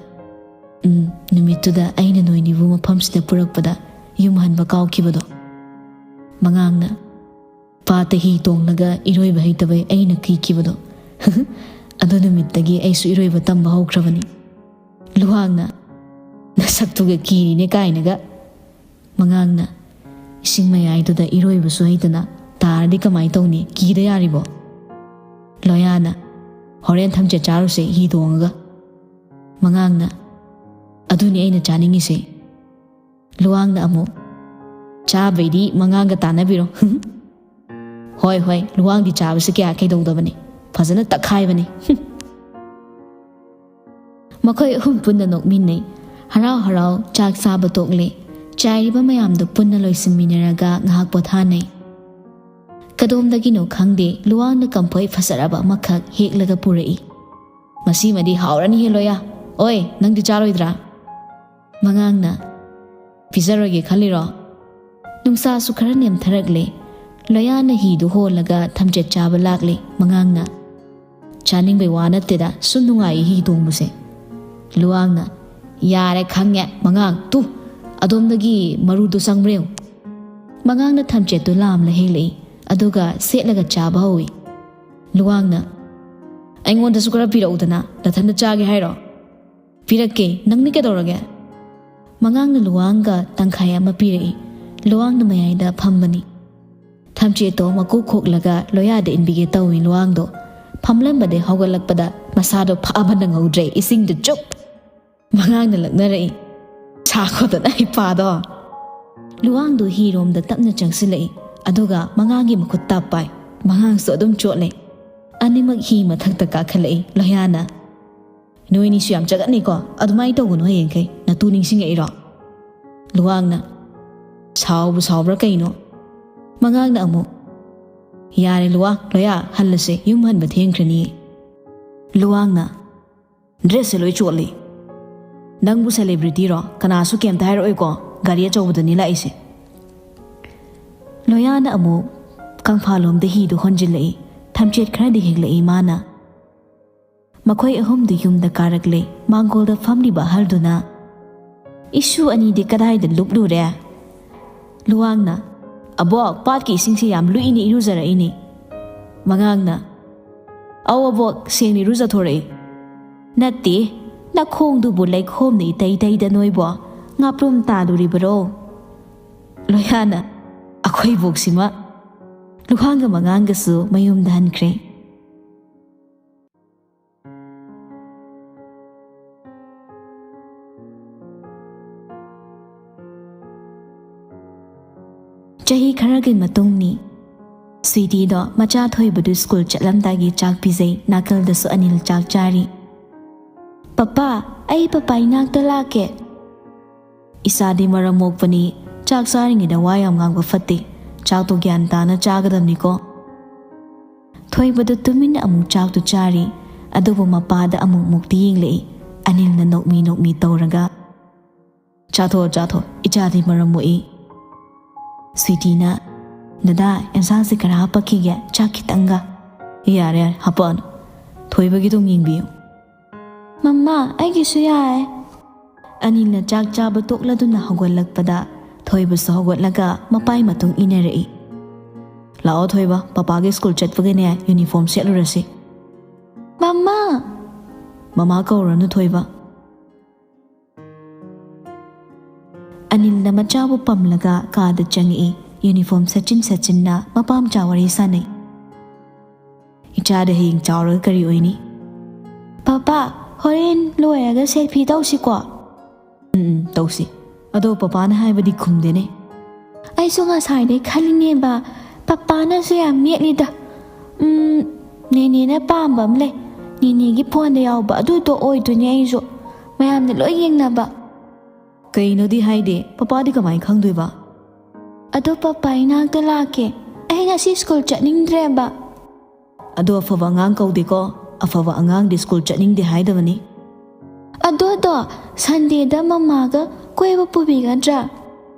ꯎꯝ, ꯅꯨꯃꯤꯠꯇꯨꯗ ꯑꯩꯅ ꯅꯣꯏꯅꯤꯕꯨ ꯃꯐꯝꯁꯤꯗ ꯄꯨꯔꯛꯄꯗ ꯌꯨꯝ ꯍꯟꯕ ꯀꯥꯎꯈꯤꯕꯗꯣ꯫" ꯃꯉꯥꯡꯅ, "ꯄꯥꯠꯇ ꯍꯤ ꯇꯣꯡꯂꯒ ꯏꯔꯣꯏꯕ ꯍꯩꯇꯕꯩ ꯑꯩꯅ ꯀꯤꯈꯤꯕꯗꯣ꯫ ꯑꯗꯨ ꯅꯨꯃꯤꯠꯇꯒꯤ ꯑꯩꯁꯨ ꯏꯔꯣꯏꯕ ꯇꯝꯕ ꯍꯧꯈ꯭ꯔꯕꯅꯤ꯫" ꯂꯨꯋꯥꯡꯅ, "ꯅꯁꯛꯇꯨꯒ ꯀꯤꯔꯤꯅꯦ ꯀꯥꯏꯅꯒ꯫" ꯃꯉꯥꯡꯅ, "ꯏꯁꯤꯡ ꯃꯌꯥꯏꯗꯨꯗ ꯏꯔꯣꯏꯕꯁꯨ ꯍꯩꯇꯅ ꯇꯥꯔꯗꯤ ꯀꯃꯥꯏ ꯇꯧꯅꯤ? ꯀꯤꯗ ꯌꯥꯔꯤꯕꯣ?" ꯂꯣꯌꯥꯅ, "ꯍꯣꯔꯦꯟ ꯊꯝꯆꯦꯠ ꯆꯥꯔꯨꯁꯦ ꯍꯤ ꯇꯣꯡꯉꯒ꯫" ꯃꯉꯥꯡꯅ, "ꯑꯗꯨꯅꯤ ꯑꯩꯅ ꯆꯥꯅꯤꯡꯉꯤꯁꯦ꯫" ꯂꯨꯋꯥꯡꯅ ꯑꯃꯨꯛ, "ꯆꯥꯕꯩꯗꯤ ꯃꯉꯥꯡꯒ ꯇꯥꯟꯅꯕꯤꯔꯣ꯫" "ꯍꯣꯏ, ꯍꯣꯏ, ꯂꯨꯋꯥꯡꯗꯤ ꯆꯥꯕꯁꯦ ꯀꯌꯥ ꯀꯩꯗꯧꯗꯕꯅꯤ, ꯐꯖꯅ ꯇꯛꯈꯥꯏꯕꯅꯤ꯫" ꯃꯈꯣꯏ ꯑꯍꯨꯝ ꯄꯨꯟꯅ ꯅꯣꯛꯃꯤꯟꯅꯩ꯫ ꯍꯔꯥꯎ ꯍꯔꯥꯎ ꯆꯥꯛ ꯆꯥꯕ ꯇꯣꯛꯂꯦ꯫ ꯆꯥꯏꯔꯤꯕ ꯃꯌꯥꯝꯗꯨ ꯄꯨꯟꯅ ꯂꯣꯏꯁꯤꯟꯃꯤꯟꯅꯔꯒ ꯉꯥꯏꯍꯥꯛ ꯄꯣꯊꯥꯅꯩ꯫ ꯀꯗꯣꯝꯗꯒꯤꯅꯣ ꯈꯪꯗꯦ, ꯂꯨꯋꯥꯡꯅ ꯀꯝꯐꯣꯏ ꯐꯖꯔꯕ ꯑꯃꯈꯛ ꯍꯦꯛꯂꯒ ꯄꯨꯔꯛꯏ꯫ "ꯃꯁꯤꯃꯗꯤ ꯍꯥꯎꯔꯅꯤꯍꯦ ꯂꯣꯌꯥ꯫ ꯑꯣꯏ, ꯅꯪꯗꯤ ꯆꯥꯔꯣꯏꯗ꯭ꯔꯥ?" ꯃꯉꯥꯡꯅ, "ꯄꯤꯖꯔꯣꯏꯒꯦ ꯈꯜꯂꯤꯔꯣ?" ꯅꯨꯡꯁꯥꯁꯨ ꯈꯔ ꯅꯦꯝꯊꯔꯛꯂꯦ꯫ ꯂꯣꯌꯥꯅ ꯍꯤꯗꯨ ꯍꯣꯜꯂꯒ ꯊꯝꯆꯦꯠ ꯆꯥꯕ ꯂꯥꯛꯂꯦ꯫ ꯃꯉꯥꯡꯅ, "ꯆꯥꯅꯤꯡꯕꯩ ꯋꯥ ꯅꯠꯇꯦꯗ, ꯁꯨꯝ ꯅꯨꯡꯉꯥꯏꯌꯦ ꯍꯤ ꯇꯣꯡꯕꯁꯦ꯫" ꯂꯨꯋꯥꯡꯅ, "ꯌꯥꯔꯦ ꯈꯪꯉꯦ ꯃꯉꯥꯡ, ꯇꯨ ꯑꯗꯣꯝꯗꯒꯤ ꯃꯔꯨꯗꯨ ꯆꯪꯕ꯭ꯔꯥ ꯌꯦꯡꯉꯨ꯫" ꯃꯉꯥꯡꯅ ꯊꯝꯆꯦꯠꯇꯨ ꯂꯥꯝꯂ ꯍꯦꯛꯂꯛꯏ, ꯑꯗꯨꯒ ꯁꯦꯠꯂꯒ ꯆꯥꯕ ꯍꯧꯏ꯫ ꯂꯨꯋꯥꯡꯅ, "ꯑꯩꯉꯣꯟꯗꯁꯨ ꯈꯔ ꯄꯤꯔꯛꯎꯗꯅ, ꯅꯊꯟꯗ ꯆꯥꯒꯦ ꯍꯥꯏꯔꯣ?" "ꯄꯤꯔꯛꯀꯦ, ꯅꯪꯗꯤ ꯀꯩꯗꯧꯔꯒꯦ?" ꯃꯉꯥꯡꯅ ꯂꯨꯋꯥꯡꯒ ꯇꯪꯈꯥꯏ ꯑꯃ ꯄꯤꯔꯛꯏ꯫ ꯂꯨꯋꯥꯡꯅ ꯃꯌꯥꯏꯗ ꯐꯝꯕꯅꯤ꯫ ꯊꯝꯆꯦꯠꯇꯣ ꯃꯀꯨ ꯈꯣꯛꯂꯒ ꯂꯣꯌꯥꯗ ꯏꯟꯕꯤꯒꯦ ꯇꯧꯏ ꯂꯨꯋꯥꯡꯗꯣ꯫ ꯐꯝꯂꯝꯕꯗꯩ ꯍꯧꯒꯠꯂꯛꯄꯗ ꯃꯁꯥꯗꯣ ꯐꯥꯕ ꯅꯪꯍꯧꯗ꯭ꯔꯦ, ꯏꯁꯤꯡꯗ ꯆꯨꯞ꯫ ꯃꯉꯥꯡꯅ ꯂꯛꯅꯔꯛꯏ, "ꯁꯥꯈꯣꯗꯅ ꯍꯩꯄꯥꯗꯣ!" ꯂꯨꯋꯥꯡꯗꯣ ꯍꯤꯔꯣꯝꯗ ꯇꯞꯅ ꯆꯪꯁꯤꯜꯂꯛꯏ, ꯑꯗꯨꯒ ꯃꯉꯥꯡꯒꯤ ꯃꯈꯨꯠ ꯇꯥꯞ ꯄꯥꯏ꯫ ꯃꯉꯥꯡꯁꯨ ꯑꯗꯨꯝ ꯆꯣꯠꯂꯦ꯫ ꯑꯅꯤꯃꯛ ꯍꯤ ꯃꯊꯛꯇ ꯀꯥꯈꯠꯂꯛꯏ꯫ ꯂꯣꯌꯥꯅ, "ꯅꯣꯏꯅꯤꯁꯨ ꯌꯥꯝ ꯆꯒꯠꯅꯩꯀꯣ, ꯑꯗꯨꯃꯥꯏꯅ ꯇꯧꯒꯅꯨ ꯍꯌꯦꯡꯈꯩ, ꯅꯇꯨ ꯅꯤꯡꯁꯤꯡꯉꯛꯏꯔꯣ?" ꯂꯨꯋꯥꯡꯅ, "ꯁꯥꯎꯕꯨ ꯁꯥꯎꯕ꯭ꯔꯥ ꯀꯩꯅꯣ?" ꯃꯉꯥꯡꯅ ꯑꯃꯨꯛ, "ꯌꯥꯔꯦ ꯂꯨꯋꯥ, ꯂꯣꯌꯥ, ꯍꯜꯂꯁꯦ, ꯌꯨꯝ ꯍꯟꯕ ꯊꯦꯡꯈ꯭ꯔꯅꯤ"꯫ ꯂꯨꯋꯥꯡꯅ, "ꯗ꯭ꯔꯦꯁꯁꯦ ꯂꯣꯏ ꯆꯣꯠꯂꯤ꯫ ꯅꯪꯕꯨ ꯁꯦꯂꯦꯕ꯭ꯔꯤꯇꯤꯔꯣ? ꯀꯅꯥꯁꯨ ꯀꯩꯝꯇ ꯍꯥꯏꯔꯛꯑꯣꯏꯀꯣ, ꯒꯥꯔꯤ ꯑꯆꯧꯕꯗꯅꯤ ꯂꯥꯛꯏꯁꯦ"꯫ ꯂꯣꯌꯥꯅ ꯑꯃꯨꯛ ꯀꯪꯐꯥꯜꯂꯣꯝꯗ ꯍꯤꯗꯨ ꯍꯣꯟꯖꯤꯜꯂꯛꯏ꯫ ꯊꯝꯆꯦꯠ ꯈꯔꯗꯤ ꯍꯦꯛꯂꯛꯏ ꯃꯥꯅ꯫ ꯃꯈꯣꯏ ꯑꯍꯨꯝꯗꯨ ꯌꯨꯝꯗ ꯀꯥꯔꯛꯂꯦ꯫ ꯃꯥꯡꯒꯣꯜꯗ ꯐꯝꯂꯤꯕ ꯑꯍꯜꯗꯨꯅ, "ꯏꯁꯨ ꯑꯅꯤꯗꯤ ꯀꯗꯥꯏꯗ ꯂꯨꯞꯂꯨꯔꯦ?" ꯂꯨꯋꯥꯡꯅ, "ꯑꯕꯣꯛ, ꯄꯥꯠꯀꯤ ꯏꯁꯤꯡꯁꯤ ꯌꯥꯝ ꯂꯨꯏꯅꯦ, ꯏꯔꯨꯖꯔꯛꯏꯅꯦ"꯫ ꯃꯉꯥꯡꯅ, "ꯑꯧ ꯑꯕꯣꯛ, ꯁꯦꯡꯅ ꯏꯔꯨꯖꯊꯣꯔꯛꯏ"꯫ "ꯅꯠꯇꯦ, ꯅꯈꯣꯡꯗꯨꯕꯨ ꯂꯩꯈꯣꯝꯅ ꯏꯇꯩ ꯇꯩꯗ ꯅꯣꯏꯕꯣ? ꯉꯥꯄ꯭ꯔꯨꯝ ꯇꯥꯗꯣꯔꯤꯕꯔꯣ?" ꯂꯣꯌꯥꯅ, "ꯑꯩꯈꯣꯏ ꯕꯣꯛꯁꯤꯃ"꯫ ꯂꯨꯋꯥꯡꯒ ꯃꯉꯥꯡꯒꯁꯨ ꯃꯌꯨꯝꯗ ꯍꯟꯈ꯭ꯔꯦ꯫ ꯆꯍꯤ ꯈꯔꯒꯤ ꯃꯇꯨꯡꯅꯤ꯫ ꯁ꯭ꯋꯤꯇꯤꯗꯣ ꯃꯆꯥ ꯊꯣꯏꯕꯗꯨ ꯁ꯭ꯀꯨꯜ ꯆꯠꯂꯝꯗꯥꯏꯒꯤ ꯆꯥꯛ ꯄꯤꯖꯩ꯫ ꯅꯥꯀꯜꯗꯁꯨ ꯑꯅꯤꯜ ꯆꯥꯛ ꯆꯥꯔꯤ꯫ "ꯄꯄꯥ, ꯑꯩ ꯄꯄꯥ ꯏꯅꯥꯛꯇ ꯂꯥꯛꯀꯦ"꯫ "ꯏꯆꯥꯗꯤ ꯃꯔꯝ ꯃꯣꯛꯄꯅꯤ, ꯆꯥꯛ ꯆꯥꯔꯤꯉꯩꯗ ꯋꯥ ꯌꯥꯝ ꯉꯥꯡꯕ ꯐꯠꯇꯦ꯫ ꯆꯥꯛꯇꯣ ꯒ꯭ꯌꯥꯟ ꯇꯥꯅ ꯆꯥꯒꯗꯕꯅꯤꯀꯣ"꯫ ꯊꯣꯏꯕꯗꯨ ꯇꯨꯃꯤꯟꯅ ꯑꯃꯨꯛ ꯆꯥꯛꯇꯨ ꯆꯥꯔꯤ, ꯑꯗꯨꯕꯨ ꯃꯄꯥꯗ ꯑꯃꯨꯛ ꯃꯨꯛꯇꯤ ꯌꯦꯡꯂꯛꯏ꯫ ꯑꯅꯤꯜꯅ ꯅꯣꯛꯃꯤ ꯅꯣꯛꯃꯤ ꯇꯧꯔꯒ, "ꯆꯥꯊꯣꯛꯑꯣ, ꯆꯥꯊꯣꯛꯑꯣ, ꯏꯆꯥꯗꯤ ꯃꯔꯝ ꯃꯣꯛꯏ"꯫ ꯁ꯭ꯋꯤꯇꯤꯅ, "ꯗꯗꯥ, ꯑꯦꯟꯁꯥꯡꯁꯦ ꯈꯔ ꯍꯥꯞꯄꯛꯈꯤꯒꯦ, ꯆꯥꯛ ꯈꯤꯇꯪꯒ"꯫ "ꯌꯥꯔꯦ, ꯌꯥꯔꯦ, ꯍꯥꯞꯄꯛꯑꯅꯨ꯫ ꯊꯣꯏꯕꯒꯤꯗꯣ ꯌꯦꯡꯕꯤꯌꯨ"꯫ "ꯃꯃꯥ, ꯑꯩꯒꯤꯁꯨ ꯌꯥꯔꯦ"꯫ ꯑꯅꯤꯜꯅ ꯆꯥꯛ ꯆꯥꯕ ꯇꯣꯛꯂꯗꯨꯅ ꯍꯧꯒꯠꯂꯛꯄꯗ ꯊꯣꯏꯕꯁꯨ ꯍꯧꯒꯠꯂꯒ ꯃꯄꯥꯏ ꯃꯇꯨꯡ ꯏꯟꯅꯔꯛꯏ꯫ "ꯂꯥꯛꯑꯣ ꯊꯣꯏꯕ, ꯄꯄꯥꯒꯤ ꯁ꯭ꯀꯨꯜ ꯆꯠꯄꯒꯤꯅꯦ ꯌꯨꯅꯤꯐꯣꯔꯝ ꯁꯦꯠꯂꯨꯔꯁꯤ"꯫ "ꯃꯃꯥ"꯫ "ꯃꯃꯥ ꯀꯧꯔꯅꯨ ꯊꯣꯏꯕ"꯫ ꯑꯅꯤꯜꯅ ꯃꯆꯥꯕꯨ ꯄꯝꯂꯒ ꯀꯥꯗ ꯆꯪꯉꯛꯏ꯫ ꯌꯨꯅꯤꯐꯣꯔꯝ ꯁꯦꯠꯆꯤꯟ ꯁꯦꯠꯆꯤꯟꯅ ꯃꯄꯥ ꯃꯆꯥ ꯋꯥꯔꯤ ꯁꯥꯟꯅꯩ꯫ "ꯏꯆꯥꯗꯤ ꯍꯌꯦꯡ ꯆꯥꯎꯔꯒ ꯀꯔꯤ ꯑꯣꯏꯅꯤ?" "ꯄꯄꯥ, ꯍꯣꯔꯦꯟ ꯂꯣꯏꯔꯒ ꯁꯦꯜꯐꯤ ꯇꯧꯁꯤꯀꯣ?" "ꯎꯝ, ꯎꯝ, ꯇꯧꯁꯤ꯫ ꯑꯗꯣ ꯄꯄꯥꯅ ꯍꯥꯏꯕꯗꯤ ꯈꯨꯝꯗꯦꯅꯦ"꯫ "ꯑꯩꯁꯨ ꯉꯁꯥꯏꯗꯩ ꯈꯜꯂꯤꯅꯦꯕ, ꯄꯄꯥꯅꯁꯨ ꯌꯥꯝ ꯌꯦꯠꯂꯤꯗ꯫ ꯎꯝ, ꯅꯦꯅꯦꯅ ꯄꯥꯝꯕ ꯑꯃ ꯂꯩ꯫ ꯅꯦꯅꯦꯒꯤ ꯐꯣꯟꯗ ꯌꯥꯎꯕ ꯑꯗꯨꯗꯣ ꯑꯣꯏꯗꯣꯏꯅꯦ ꯑꯩꯁꯨ꯫ ꯃꯌꯥꯝꯅ ꯂꯣꯏ ꯌꯦꯡꯅꯕ"꯫ "ꯀꯩꯅꯣꯗꯤ ꯍꯥꯏꯗꯦ, ꯄꯄꯥꯗꯤ ꯀꯃꯥꯏꯅ ꯈꯪꯗꯣꯏꯕ?" "ꯑꯗꯣ ꯄꯄꯥ ꯏꯅꯥꯛꯇ ꯂꯥꯛꯀꯦ꯫ ꯑꯩ ꯉꯁꯤ ꯁ꯭ꯀꯨꯜ ꯆꯠꯅꯤꯡꯗ꯭ꯔꯦꯕ꯫ ꯑꯗꯣ ꯑꯐꯕ ꯑꯉꯥꯡ ꯀꯧꯗꯦꯀꯣ꯫ ꯑꯐꯕ ꯑꯉꯥꯡꯗꯤ ꯁ꯭ꯀꯨꯜ ꯆꯠꯅꯤꯡꯗꯦ ꯍꯥꯏꯗꯕꯅꯤ꯫ ꯑꯗꯣꯗꯣ, ꯁꯟꯗꯦꯗ ꯃꯃꯥꯒ ꯀꯣꯏꯕ ꯄꯨꯕꯤꯒꯗ꯭ꯔꯥ?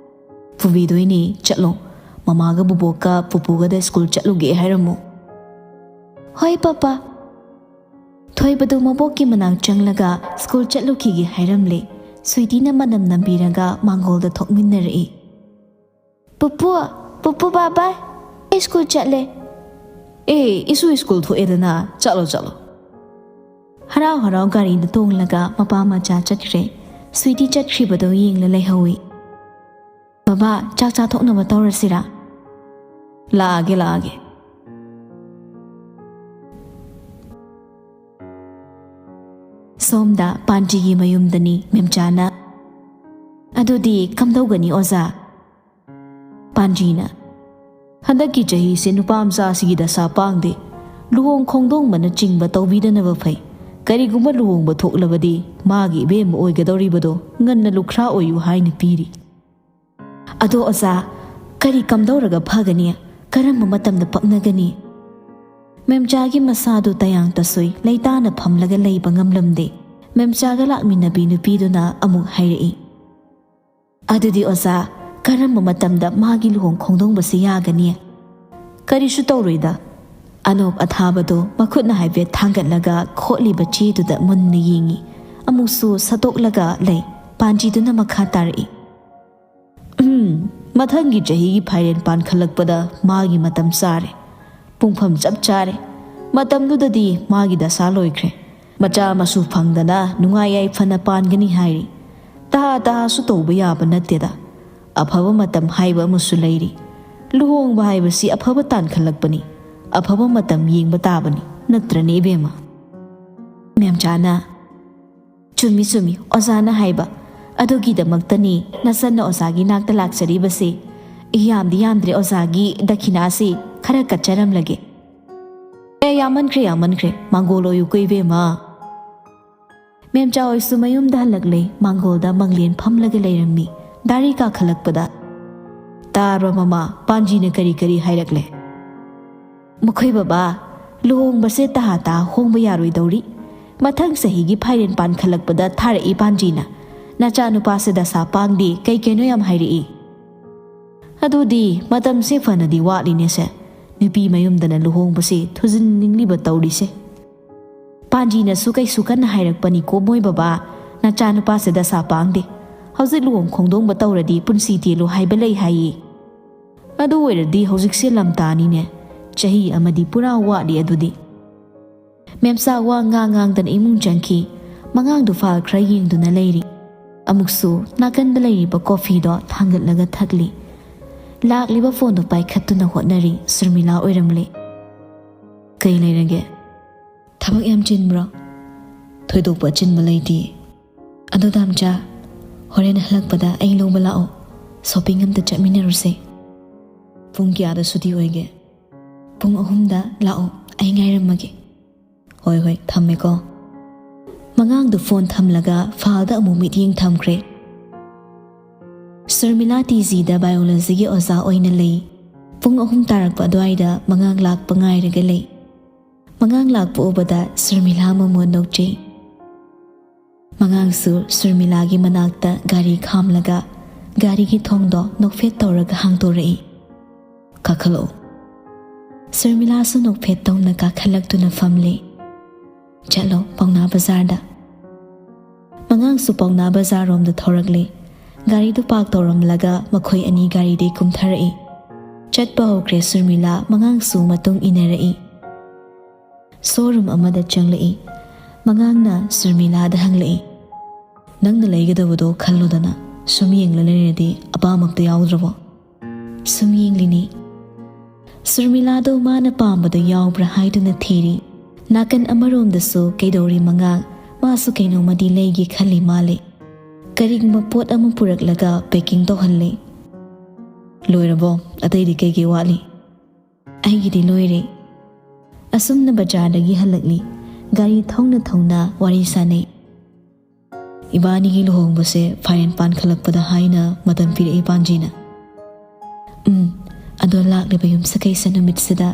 ꯄꯨꯕꯤꯗꯣꯏꯅꯦ, ꯆꯠꯂꯣ꯫ ꯃꯃꯥꯒ ꯕꯨꯕꯣꯛꯀ ꯄꯨꯄꯨꯒꯗ ꯁ꯭ꯀꯨꯜ ꯆꯠꯂꯨꯒꯦ ꯍꯥꯏꯔꯝꯃꯨ꯫ ꯍꯣꯏ ꯄꯄꯥ꯫ ꯊꯣꯏꯕꯗꯨ ꯃꯕꯣꯛꯀꯤ ꯃꯅꯥꯛ ꯆꯪꯂꯒ ꯁ꯭ꯀꯨꯜ ꯆꯠꯂꯨꯈꯤꯒꯦ ꯍꯥꯏꯔꯝꯂꯦ꯫ ꯁ꯭ꯋꯤꯇꯤꯅ ꯃꯅꯝ ꯅꯝꯕꯤꯔꯒ ꯃꯥꯡꯒꯣꯜꯗ ꯊꯣꯛꯃꯤꯟꯅꯔꯛꯏ꯫ ꯄꯨꯄꯨ, ꯄꯨꯄꯨ ꯕꯥꯕꯥ, ꯑꯩ ꯁ꯭ꯀꯨꯜ ꯆꯠꯂꯦ꯫ ꯑꯦ, ꯏꯁꯨ ꯁ꯭ꯀꯨꯜ ꯊꯣꯛꯑꯦꯗꯅ, ꯆꯠꯂꯣ, ꯆꯠꯂꯣ꯫ ꯍꯔꯥꯎ ꯍꯔꯥꯎ ꯒꯥꯔꯤꯗ ꯇꯣꯡꯂꯒ ꯃꯄꯥ ꯃꯆꯥ ꯆꯠꯈ꯭ꯔꯦ꯫ ꯁ꯭ꯋꯤꯇꯤ ꯆꯠꯈ꯭ꯔꯤꯕꯗꯣ ꯌꯦꯡꯂ ꯂꯩꯍꯧꯏ꯫ ꯕꯥꯕꯥ, ꯆꯥꯛ ꯆꯥꯊꯣꯛꯅꯕ ꯇꯧꯔꯁꯤꯔꯥ? ꯂꯥꯛꯑꯒꯦ, ꯂꯥꯛꯑꯒꯦ꯫ ꯁꯣꯝꯗ ꯄꯥꯟꯖꯤꯒꯤ ꯃꯌꯨꯝꯗꯅꯤ ꯃꯦꯝꯆꯥꯅ꯫ ꯑꯗꯨꯗꯤ ꯀꯝꯗꯧꯒꯅꯤ ꯑꯣꯖꯥ? ꯄꯥꯟꯖꯤꯅ, ꯍꯟꯗꯛꯀꯤ ꯆꯍꯤꯁꯦ ꯅꯨꯄꯥ ꯃꯆꯥꯁꯤꯒꯤ ꯗꯁꯥ ꯄꯥꯡꯗꯦ꯫ ꯂꯨꯍꯣꯡ ꯈꯣꯡꯗꯣꯡꯕꯅꯆꯤꯡꯕ ꯇꯧꯕꯤꯗꯅꯕ ꯐꯩ꯫ ꯀꯔꯤꯒꯨꯝꯕ ꯂꯨꯍꯣꯡꯕ ꯊꯣꯛꯂꯕꯗꯤ ꯃꯥꯒꯤ ꯏꯕꯦꯝꯃ ꯑꯣꯏꯒꯗꯧꯔꯤꯕꯗꯣ ꯉꯟꯅ ꯂꯨꯈ꯭ꯔꯥ ꯑꯣꯏꯌꯨ ꯍꯥꯏꯅ ꯄꯤꯔꯤ꯫ ꯑꯗꯣ ꯑꯣꯖꯥ, ꯀꯔꯤ ꯀꯝꯗꯧꯔꯒ ꯐꯒꯅꯤ? ꯀꯔꯝꯕ ꯃꯇꯝꯗ ꯄꯛꯅꯒꯅꯤ? ꯃꯦꯝꯆꯥꯒꯤ ꯃꯁꯥꯗꯨ ꯇꯌꯥꯡ ꯇꯁꯣꯏ ꯂꯩꯇꯥꯅ ꯐꯝꯂꯒ ꯂꯩꯕ ꯉꯝꯂꯝꯗꯦ꯫ ꯃꯦꯝꯆꯥꯒ ꯂꯥꯛꯃꯤꯟꯅꯕꯤ ꯅꯨꯄꯤꯗꯨꯅ ꯑꯃꯨꯛ ꯍꯥꯏꯔꯛꯏ, ꯑꯗꯨꯗꯤ ꯑꯣꯖꯥ, ꯀꯔꯝꯕ ꯃꯇꯝꯗ ꯃꯥꯒꯤ ꯂꯨꯍꯣꯡ ꯈꯣꯡꯗꯣꯡꯕꯁꯤ ꯌꯥꯒꯅꯤ? ꯀꯔꯤꯁꯨ ꯇꯧꯔꯣꯏꯗ꯫ ꯑꯅꯣꯞ ꯑꯊꯥꯕꯗꯨ ꯃꯈꯨꯠꯅ ꯍꯥꯏꯐꯦꯠ ꯊꯥꯡꯒꯠꯂꯒ ꯈꯣꯠꯂꯤꯕ ꯆꯦꯗꯨꯗ ꯃꯨꯟꯅ ꯌꯦꯡꯏ꯫ ꯑꯃꯨꯛꯁꯨ ꯁꯠꯇꯣꯛꯂꯒ ꯂꯩ꯫ ꯄꯥꯟꯖꯤꯗꯨꯅ ꯃꯈꯥ ꯇꯥꯔꯛꯏ, ꯎꯝ, ꯃꯊꯪꯒꯤ ꯆꯍꯤꯒꯤ ꯐꯥꯏꯔꯦꯟ ꯄꯥꯟꯈꯠꯂꯛꯄꯗ ꯃꯥꯒꯤ ꯃꯇꯝ ꯆꯥꯔꯦ꯫ ꯄꯨꯡꯐꯝ ꯆꯞ ꯆꯥꯔꯦ꯫ ꯃꯇꯝꯗꯨꯗꯗꯤ ꯃꯥꯒꯤ ꯗꯁꯥ ꯂꯣꯏꯈ꯭ꯔꯦ꯫ ꯃꯆꯥ ꯃꯁꯨ ꯐꯪꯗꯅ ꯅꯨꯡꯉꯥꯏ ꯌꯥꯏꯐꯅ ꯄꯥꯟꯒꯅꯤ ꯍꯥꯏꯔꯤ꯫ ꯇꯍꯥ ꯇꯍꯥꯁꯨ ꯇꯧꯕ ꯌꯥꯕ ꯅꯠꯇꯦꯗ꯫ ꯑꯐꯕ ꯃꯇꯝ ꯍꯥꯏꯕ ꯑꯃꯁꯨ ꯂꯩꯔꯤ꯫ ꯂꯨꯍꯣꯡꯕ ꯍꯥꯏꯕꯁꯤ ꯑꯐꯕ ꯇꯥꯟꯈꯠꯂꯛꯄꯅꯤ꯫ ꯑꯐꯕ ꯃꯇꯝ ꯌꯦꯡꯕ ꯇꯥꯕꯅꯤ, ꯅꯠꯇ꯭ꯔꯅꯦ ꯏꯕꯦꯝꯃ? ꯃꯦꯝꯆꯥꯅ, ꯆꯨꯝꯃꯤ, ꯆꯨꯝꯃꯤ, ꯑꯣꯖꯥꯅ ꯍꯥꯏꯕ꯫ ꯑꯗꯨꯒꯤꯗꯃꯛꯇꯅꯤ ꯅꯆꯟꯅ ꯑꯣꯖꯥꯒꯤ ꯅꯥꯛꯇ ꯂꯥꯛꯆꯔꯤꯕꯁꯦ꯫ ꯌꯥꯝꯗꯤ ꯌꯥꯝꯗ꯭ꯔꯦ ꯑꯣꯖꯥꯒꯤ ꯗꯈꯤꯅꯥꯁꯤ, ꯈꯔ ꯀꯠꯆꯔꯝꯂꯒꯦ꯫ ꯑꯦ, ꯌꯥꯝꯃꯟꯈ꯭ꯔꯦ, ꯌꯥꯝꯃꯟꯈ꯭ꯔꯦ, ꯃꯥꯡꯒꯣꯜ ꯑꯣꯏꯌꯨꯀꯣ ꯏꯕꯦꯝꯃ꯫ ꯃꯦꯝꯆꯥ ꯍꯣꯏꯁꯨ ꯃꯌꯨꯝꯗ ꯍꯜꯂꯛꯂꯦ꯫ ꯃꯥꯡꯒꯣꯜꯗ ꯃꯪꯂꯦꯟ ꯐꯝꯂꯒ ꯂꯩꯔꯝꯃꯤ꯫ ꯗꯥꯔꯤ ꯀꯥꯈꯠꯂꯛꯄꯗ, ꯇꯥꯔꯕ ꯃꯃꯥ, ꯄꯥꯟꯖꯤꯅ ꯀꯔꯤ ꯀꯔꯤ ꯍꯥꯏꯔꯛꯂꯦ? "ꯃꯈꯣꯏ ꯕꯕꯥ, ꯂꯨꯍꯣꯡꯕꯁꯦ ꯇꯍꯥ ꯇꯍꯥ ꯍꯣꯡꯕ ꯌꯥꯔꯣꯏꯗꯧꯔꯤ꯫ ꯃꯊꯪ ꯆꯍꯤꯒꯤ ꯐꯥꯏꯔꯦꯟ ꯄꯥꯟꯈꯠꯂꯛꯄꯗ ꯊꯥꯔꯛꯏ ꯄꯥꯟꯖꯤꯅ꯫ ꯅꯆꯥꯅꯨꯄꯥꯁꯦ ꯗꯁꯥ ꯄꯥꯡꯗꯦ, ꯀꯩ ꯀꯩꯅꯣ ꯌꯥꯝ ꯍꯥꯏꯔꯛꯏ꯫ ꯑꯗꯨꯗꯤ ꯃꯇꯝꯁꯦ ꯐꯅꯗꯤ ꯋꯥꯠꯂꯤꯅꯦꯁꯦ꯫ ꯅꯨꯄꯤ ꯃꯌꯨꯝꯗꯅ ꯂꯨꯍꯣꯡꯕꯁꯦ ꯊꯨꯖꯤꯟꯅꯤꯡꯂꯤꯕ ꯇꯧꯔꯤꯁꯦ꯫ ꯄꯥꯟꯖꯤꯅꯁꯨ ꯀꯩꯁꯨ ꯀꯟꯅ ꯍꯥꯏꯔꯛꯄꯅꯤꯀꯣ, ꯃꯣꯏ ꯕꯕꯥ, ꯅꯆꯥꯅꯨꯄꯥꯁꯦ ꯗꯁꯥ ꯄꯥꯡꯗꯦ꯫ ꯍꯧꯖꯤꯛ ꯂꯨꯍꯣꯡ ꯈꯣꯡꯗꯣꯡꯕ ꯇꯧꯔꯗꯤ ꯄꯨꯟꯁꯤ ꯇꯦꯜꯂꯨ ꯍꯥꯏꯕ ꯂꯩ ꯍꯥꯏꯌꯦ꯫ ꯑꯗꯨ ꯑꯣꯏꯔꯗꯤ ꯍꯧꯖꯤꯛꯁꯦ ꯂꯝꯇꯥꯅꯤꯅꯦ꯫ ꯆꯍꯤ ꯑꯃꯗꯤ ꯄꯨꯔꯥ ꯋꯥꯠꯂꯤ ꯑꯗꯨꯗꯤ꯫" ꯃꯦꯝꯆꯥ ꯋꯥ ꯉꯥꯡ ꯉꯥꯡꯗꯅ ꯏꯃꯨꯡ ꯆꯪꯈꯤ꯫ ꯃꯉꯥꯡꯗꯨ ꯐꯥꯜ ꯈꯔ ꯌꯦꯡꯗꯨꯅ ꯂꯩꯔꯤ꯫ ꯑꯃꯨꯛꯁꯨ ꯅꯥꯀꯟꯗ ꯂꯩꯔꯤꯕ ꯀꯣꯐꯤꯗꯣ ꯊꯥꯡꯒꯠꯂꯒ ꯊꯛꯂꯤ꯫ ꯂꯥꯛꯂꯤꯕ ꯐꯣꯟꯗꯣ ꯄꯥꯏꯈꯠꯇꯨꯅ ꯍꯣꯠꯅꯔꯤ꯫ ꯁꯨꯔꯃꯤꯂꯥ ꯑꯣꯏꯔꯝꯂꯦ꯫ "ꯀꯩ ꯂꯩꯔꯒꯦ? ꯊꯕꯛ ꯌꯥꯝ ꯆꯤꯟꯕ꯭ꯔꯣ?" "ꯊꯣꯏꯗꯣꯛꯄ ꯑꯆꯤꯟꯕ ꯂꯩꯇꯦ꯫ ꯑꯗꯣ ꯗꯥꯝꯆꯥ, ꯍꯣꯔꯦꯟ ꯍꯜꯂꯛꯄꯗ ꯑꯩ ꯂꯧꯕ ꯂꯥꯛꯑꯣ꯫ ꯁꯣꯄꯤꯡ ꯑꯝꯇ ꯆꯠꯃꯤꯟꯅꯔꯨꯁꯦ꯫" "ꯄꯨꯡ ꯀꯌꯥꯗ ꯁꯨꯇꯤ ꯑꯣꯏꯒꯦ?" "ꯄꯨꯡ ꯑꯍꯨꯝꯗ ꯂꯥꯛꯑꯣ, ꯑꯩ ꯉꯥꯏꯔꯝꯃꯒꯦ꯫" "ꯍꯣꯏ ꯍꯣꯏ, ꯊꯝꯃꯦꯀꯣ꯫" ꯃꯉꯥꯡꯗꯨ ꯐꯣꯟ ꯊꯝꯂꯒ ꯐꯥꯜꯗ ꯑꯃꯨꯛ ꯃꯤꯠꯌꯦꯡ ꯊꯝꯈ꯭ꯔꯦ꯫ ꯁꯔꯃꯤꯂꯥ ꯇꯤ ꯖꯤꯗ ꯕꯥꯏꯑꯣꯂꯣꯖꯤꯒꯤ ꯑꯣꯖꯥ ꯑꯣꯏꯅ ꯂꯩ꯫ ꯄꯨꯡ ꯑꯍꯨꯝ ꯇꯥꯔꯛꯄ ꯑꯗꯨꯋꯥꯏꯗ ꯃꯉꯥꯡ ꯂꯥꯛꯄ ꯉꯥꯏꯔꯒ ꯂꯩ꯫ ꯃꯉꯥꯡ ꯂꯥꯛꯄ ꯎꯕꯗ ꯁꯔꯃꯤꯂꯥ ꯃꯃꯣꯟ ꯅꯣꯛꯆꯩ꯫ ꯃꯉꯥꯡꯁꯨ ꯁꯔꯃꯤꯂꯥꯒꯤ ꯃꯅꯥꯛꯇ ꯒꯥꯔꯤ ꯈꯥꯝꯂꯒ ꯒꯥꯔꯤꯒꯤ ꯊꯣꯡꯗꯣ ꯅꯣꯛꯐꯦꯠ ꯇꯧꯔꯒ ꯍꯥꯡꯗꯣꯔꯛꯏ꯫ "ꯀꯥꯈꯠꯂꯛꯑꯣ꯫" ꯁꯔꯃꯤꯂꯥꯁꯨ ꯅꯣꯛꯐꯦꯠ ꯇꯧꯅ ꯀꯥꯈꯠꯂꯛꯇꯨꯅ ꯐꯝꯂꯦ꯫ "ꯆꯠꯂꯣ ꯄꯥꯎꯅꯥ ꯕꯖꯥꯔꯗ꯫" ꯃꯉꯥꯡꯁꯨ ꯄꯥꯎꯅꯥ ꯕꯖꯥꯔꯔꯣꯝꯗ ꯊꯧꯔꯛꯂꯦ꯫ ꯒꯥꯔꯤꯗꯨ ꯄꯥꯔꯛ ꯇꯧꯔꯝꯂꯒ ꯃꯈꯣꯏ ꯑꯅꯤ ꯒꯥꯔꯤꯗꯩ ꯀꯨꯝꯊꯔꯛꯏ꯫ ꯆꯠꯄ ꯍꯧꯈ꯭ꯔꯦ ꯁꯨꯔꯃꯤꯂꯥ, ꯃꯉꯥꯡꯁꯨ ꯃꯇꯨꯡ ꯏꯟꯅꯔꯛꯏ꯫ ꯁꯣꯔꯨꯝ ꯑꯃꯗ ꯆꯪꯂꯛꯏ꯫ ꯃꯉꯥꯡꯅ ꯁꯨꯔꯃꯤꯂꯥꯗ ꯍꯪꯂꯛꯏ, "ꯅꯪꯅ ꯂꯩꯒꯗꯕꯗꯣ ꯈꯜꯂꯣꯗꯅ, ꯁꯨꯝ ꯌꯦꯡꯂ ꯂꯩꯔꯗꯤ ꯑꯄꯥꯝꯕ ꯑꯝꯇ ꯌꯥꯎꯗ꯭ꯔꯕꯣ?" "ꯁꯨꯝ ꯌꯦꯡꯂꯤꯅꯤ꯫" ꯁꯨꯔꯃꯤꯂꯥꯗꯣ ꯃꯥꯅ ꯄꯥꯝꯕꯗꯣ ꯌꯥꯎꯕ꯭ꯔꯥ ꯍꯥꯏꯗꯨꯅ ꯊꯤꯔꯤ꯫ ꯅꯥꯀꯟ ꯑꯃꯔꯣꯝꯗꯁꯨ ꯀꯩꯗꯧꯔꯤ ꯃꯉꯥꯡ, ꯃꯥꯁꯨ ꯀꯩꯅꯣꯝꯃꯗꯤ ꯂꯩꯒꯦ ꯈꯜꯂꯤ ꯃꯥꯜꯂꯤ꯫ ꯀꯔꯤꯒꯨꯝꯕ ꯄꯣꯠ ꯑꯃ ꯄꯨꯔꯛꯂꯒ packing ꯇꯧꯍꯜꯂꯤ꯫ "ꯂꯣꯏꯔꯕꯣ? ꯑꯇꯩꯗꯤ ꯀꯩꯀꯩ ꯋꯥꯠꯂꯤ?" "ꯑꯩꯒꯤꯗꯤ ꯂꯣꯏꯔꯦ꯫" ꯑꯁꯨꯝꯅ ꯕꯖꯥꯔꯗꯒꯤ ꯍꯜꯂꯛꯂꯤ꯫ ꯒꯥꯔꯤ ꯊꯧꯅ ꯊꯧꯅ ꯋꯥꯔꯤ ꯁꯥꯟꯅꯩ꯫ "ꯏꯕꯥꯅꯤꯒꯤ ꯂꯨꯍꯣꯡꯕꯁꯦ ꯐꯥꯏꯔꯦꯟ ꯄꯥꯟꯈꯠꯂꯛꯄꯗ ꯍꯥꯏꯅ ꯃꯇꯝ ꯄꯤꯔꯛꯏ ꯄꯥꯟꯖꯤꯅ꯫" "ꯎꯝ, ꯑꯗꯣ ꯂꯥꯛꯂꯤꯕ ꯌꯨꯝꯁꯀꯩꯁ ꯅꯨꯃꯤꯠꯁꯤꯗ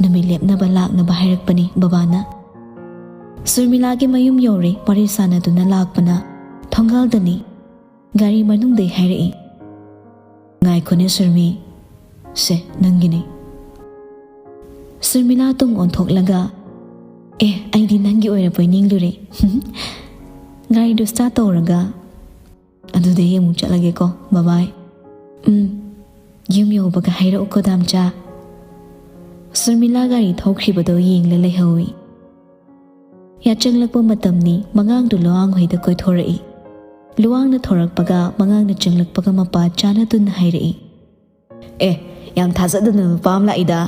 ꯅꯨꯃꯤꯠ ꯂꯦꯞꯅꯕ ꯂꯥꯛꯅꯕ ꯍꯥꯏꯔꯛꯄꯅꯤ ꯕꯕꯥꯅ꯫ ꯁꯨꯔꯃꯤꯂꯥꯒꯤ ꯃꯌꯨꯝ ꯌꯧꯔꯦ꯫ ꯋꯥꯔꯤ ꯁꯥꯟꯅꯗꯨꯅ ꯂꯥꯛꯄꯅ ꯊꯣꯡꯒꯥꯜꯗꯅꯤ꯫ ꯒꯥꯔꯤ ꯃꯅꯨꯡꯗꯩ ꯍꯥꯏꯔꯛꯏ, "ꯉꯥꯏꯈꯣꯅꯦ ꯁꯨꯔꯃꯤ, ꯁꯦ ꯅꯪꯒꯤꯅꯤ꯫" ꯁꯨꯔꯃꯤꯂꯥ ꯇꯨꯡ ꯑꯣꯟꯊꯣꯛꯂꯒ, "ꯑꯦ, ꯑꯩꯗꯤ ꯅꯪꯒꯤ ꯑꯣꯏꯔꯕꯣꯏ ꯅꯤꯡꯂꯨꯔꯦ꯫" ꯒꯥꯔꯤꯗꯨ ꯁ꯭ꯇꯥꯔꯠ ꯇꯧꯔꯒ, "ꯑꯗꯨꯗꯤ ꯑꯩ ꯑꯃꯨꯛ ꯆꯠꯂꯒꯦꯀꯣ, ꯕꯕꯥꯏ꯫" "ꯎꯝ, ꯌꯨꯝ ꯌꯧꯕꯒ ꯍꯥꯏꯔꯛꯎꯀꯣ ꯗꯥꯝꯆꯥ꯫" ꯁꯨꯔꯃꯤꯂꯥ ꯒꯥꯔꯤ ꯊꯧꯈ꯭ꯔꯤꯕꯗꯣ ꯌꯦꯡꯂ ꯂꯩꯍꯧꯏ꯫ ꯌꯥꯆꯪꯂꯛꯄ ꯃꯇꯝꯅꯤ꯫ ꯃꯉꯥꯡꯗꯨ ꯂꯨꯋꯥꯡ ꯍꯣꯏꯗ ꯀꯣꯏꯊꯣꯔꯛꯏ꯫ ꯂꯨꯋꯥꯡꯅ ꯊꯣꯔꯛꯄꯒ ꯃꯉꯥꯡꯅ ꯆꯪꯂꯛꯄꯒ ꯃꯄꯥ ꯆꯥꯟꯅꯗꯨꯅ ꯍꯥꯏꯔꯛꯏ, "ꯑꯦ, ꯌꯥꯝ ꯊꯥꯖꯗꯅ ꯅꯨꯄꯥ ꯑꯃ ꯂꯥꯛꯏꯗ꯫"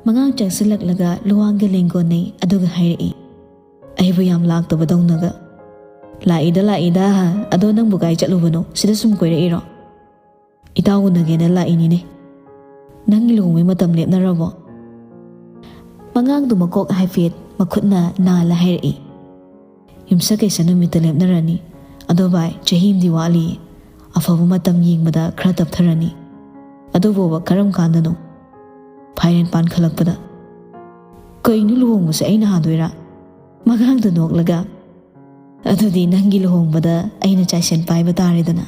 ꯃꯉꯥꯡ ꯆꯪꯁꯤꯜꯂꯛꯂꯒ ꯂꯨꯋꯥꯡꯒ ꯂꯦꯡꯒꯣꯟꯅꯩ, ꯑꯗꯨꯒ ꯍꯥꯏꯔꯛꯏ, "ꯑꯩꯕꯨ ꯌꯥꯝ ꯂꯥꯛꯇꯕꯗꯧꯅꯒ꯫" "ꯂꯥꯛꯏꯗ, ꯂꯥꯛꯏꯗ꯫ ꯑꯗꯣ ꯅꯪꯕꯨ ꯀꯥꯏ ꯆꯠꯂꯨꯕꯅꯣ? ꯁꯤꯗ ꯁꯨꯝ ꯀꯣꯏꯔꯛꯏꯔꯣ?" "ꯏꯇꯥꯎ ꯎꯅꯒꯦꯅ ꯂꯥꯛꯏꯅꯤꯅꯦ꯫" "ꯅꯪꯒꯤ ꯂꯨꯍꯣꯡꯕꯩ ꯃꯇꯝ ꯂꯦꯞꯅꯔꯕꯣ?" ꯃꯉꯥꯡꯗꯨ ꯃꯀꯣꯛ ꯍꯥꯏꯐꯦꯠ ꯃꯈꯨꯠꯅ ꯅꯥꯜꯂ ꯍꯥꯏꯔꯛꯏ, "ꯌꯨꯝꯁꯀꯩꯁ ꯅꯨꯃꯤꯠꯇ ꯂꯦꯞꯅꯔꯅꯤ꯫ ꯑꯗꯣ ꯚꯥꯏ, ꯆꯍꯤ ꯑꯃꯗꯤ ꯋꯥꯠꯂꯤꯌꯦ꯫ ꯑꯐꯕ ꯃꯇꯝ ꯌꯦꯡꯕꯗ ꯈꯔ ꯇꯞꯊꯔꯅꯤ꯫ ꯑꯗꯨꯕꯨꯕ ꯀꯔꯝ ꯀꯥꯟꯗꯅꯣ?" "ꯐꯥꯏꯔꯦꯟ ꯄꯥꯟꯈꯠꯂꯛꯄꯗ꯫" "ꯀꯩꯅꯣ, ꯂꯨꯍꯣꯡꯕꯁꯦ ꯑꯩꯅ ꯍꯥꯗꯣꯏꯔꯥ?" ꯃꯉꯥꯡꯗꯨ ꯅꯣꯛꯂꯒ, "ꯑꯗꯨꯗꯤ ꯅꯪꯒꯤ ꯂꯨꯍꯣꯡꯕꯗ ꯑꯩꯅ ꯆꯥꯏꯁꯦꯟ ꯄꯥꯏꯕ ꯇꯥꯔꯦꯗꯅ꯫"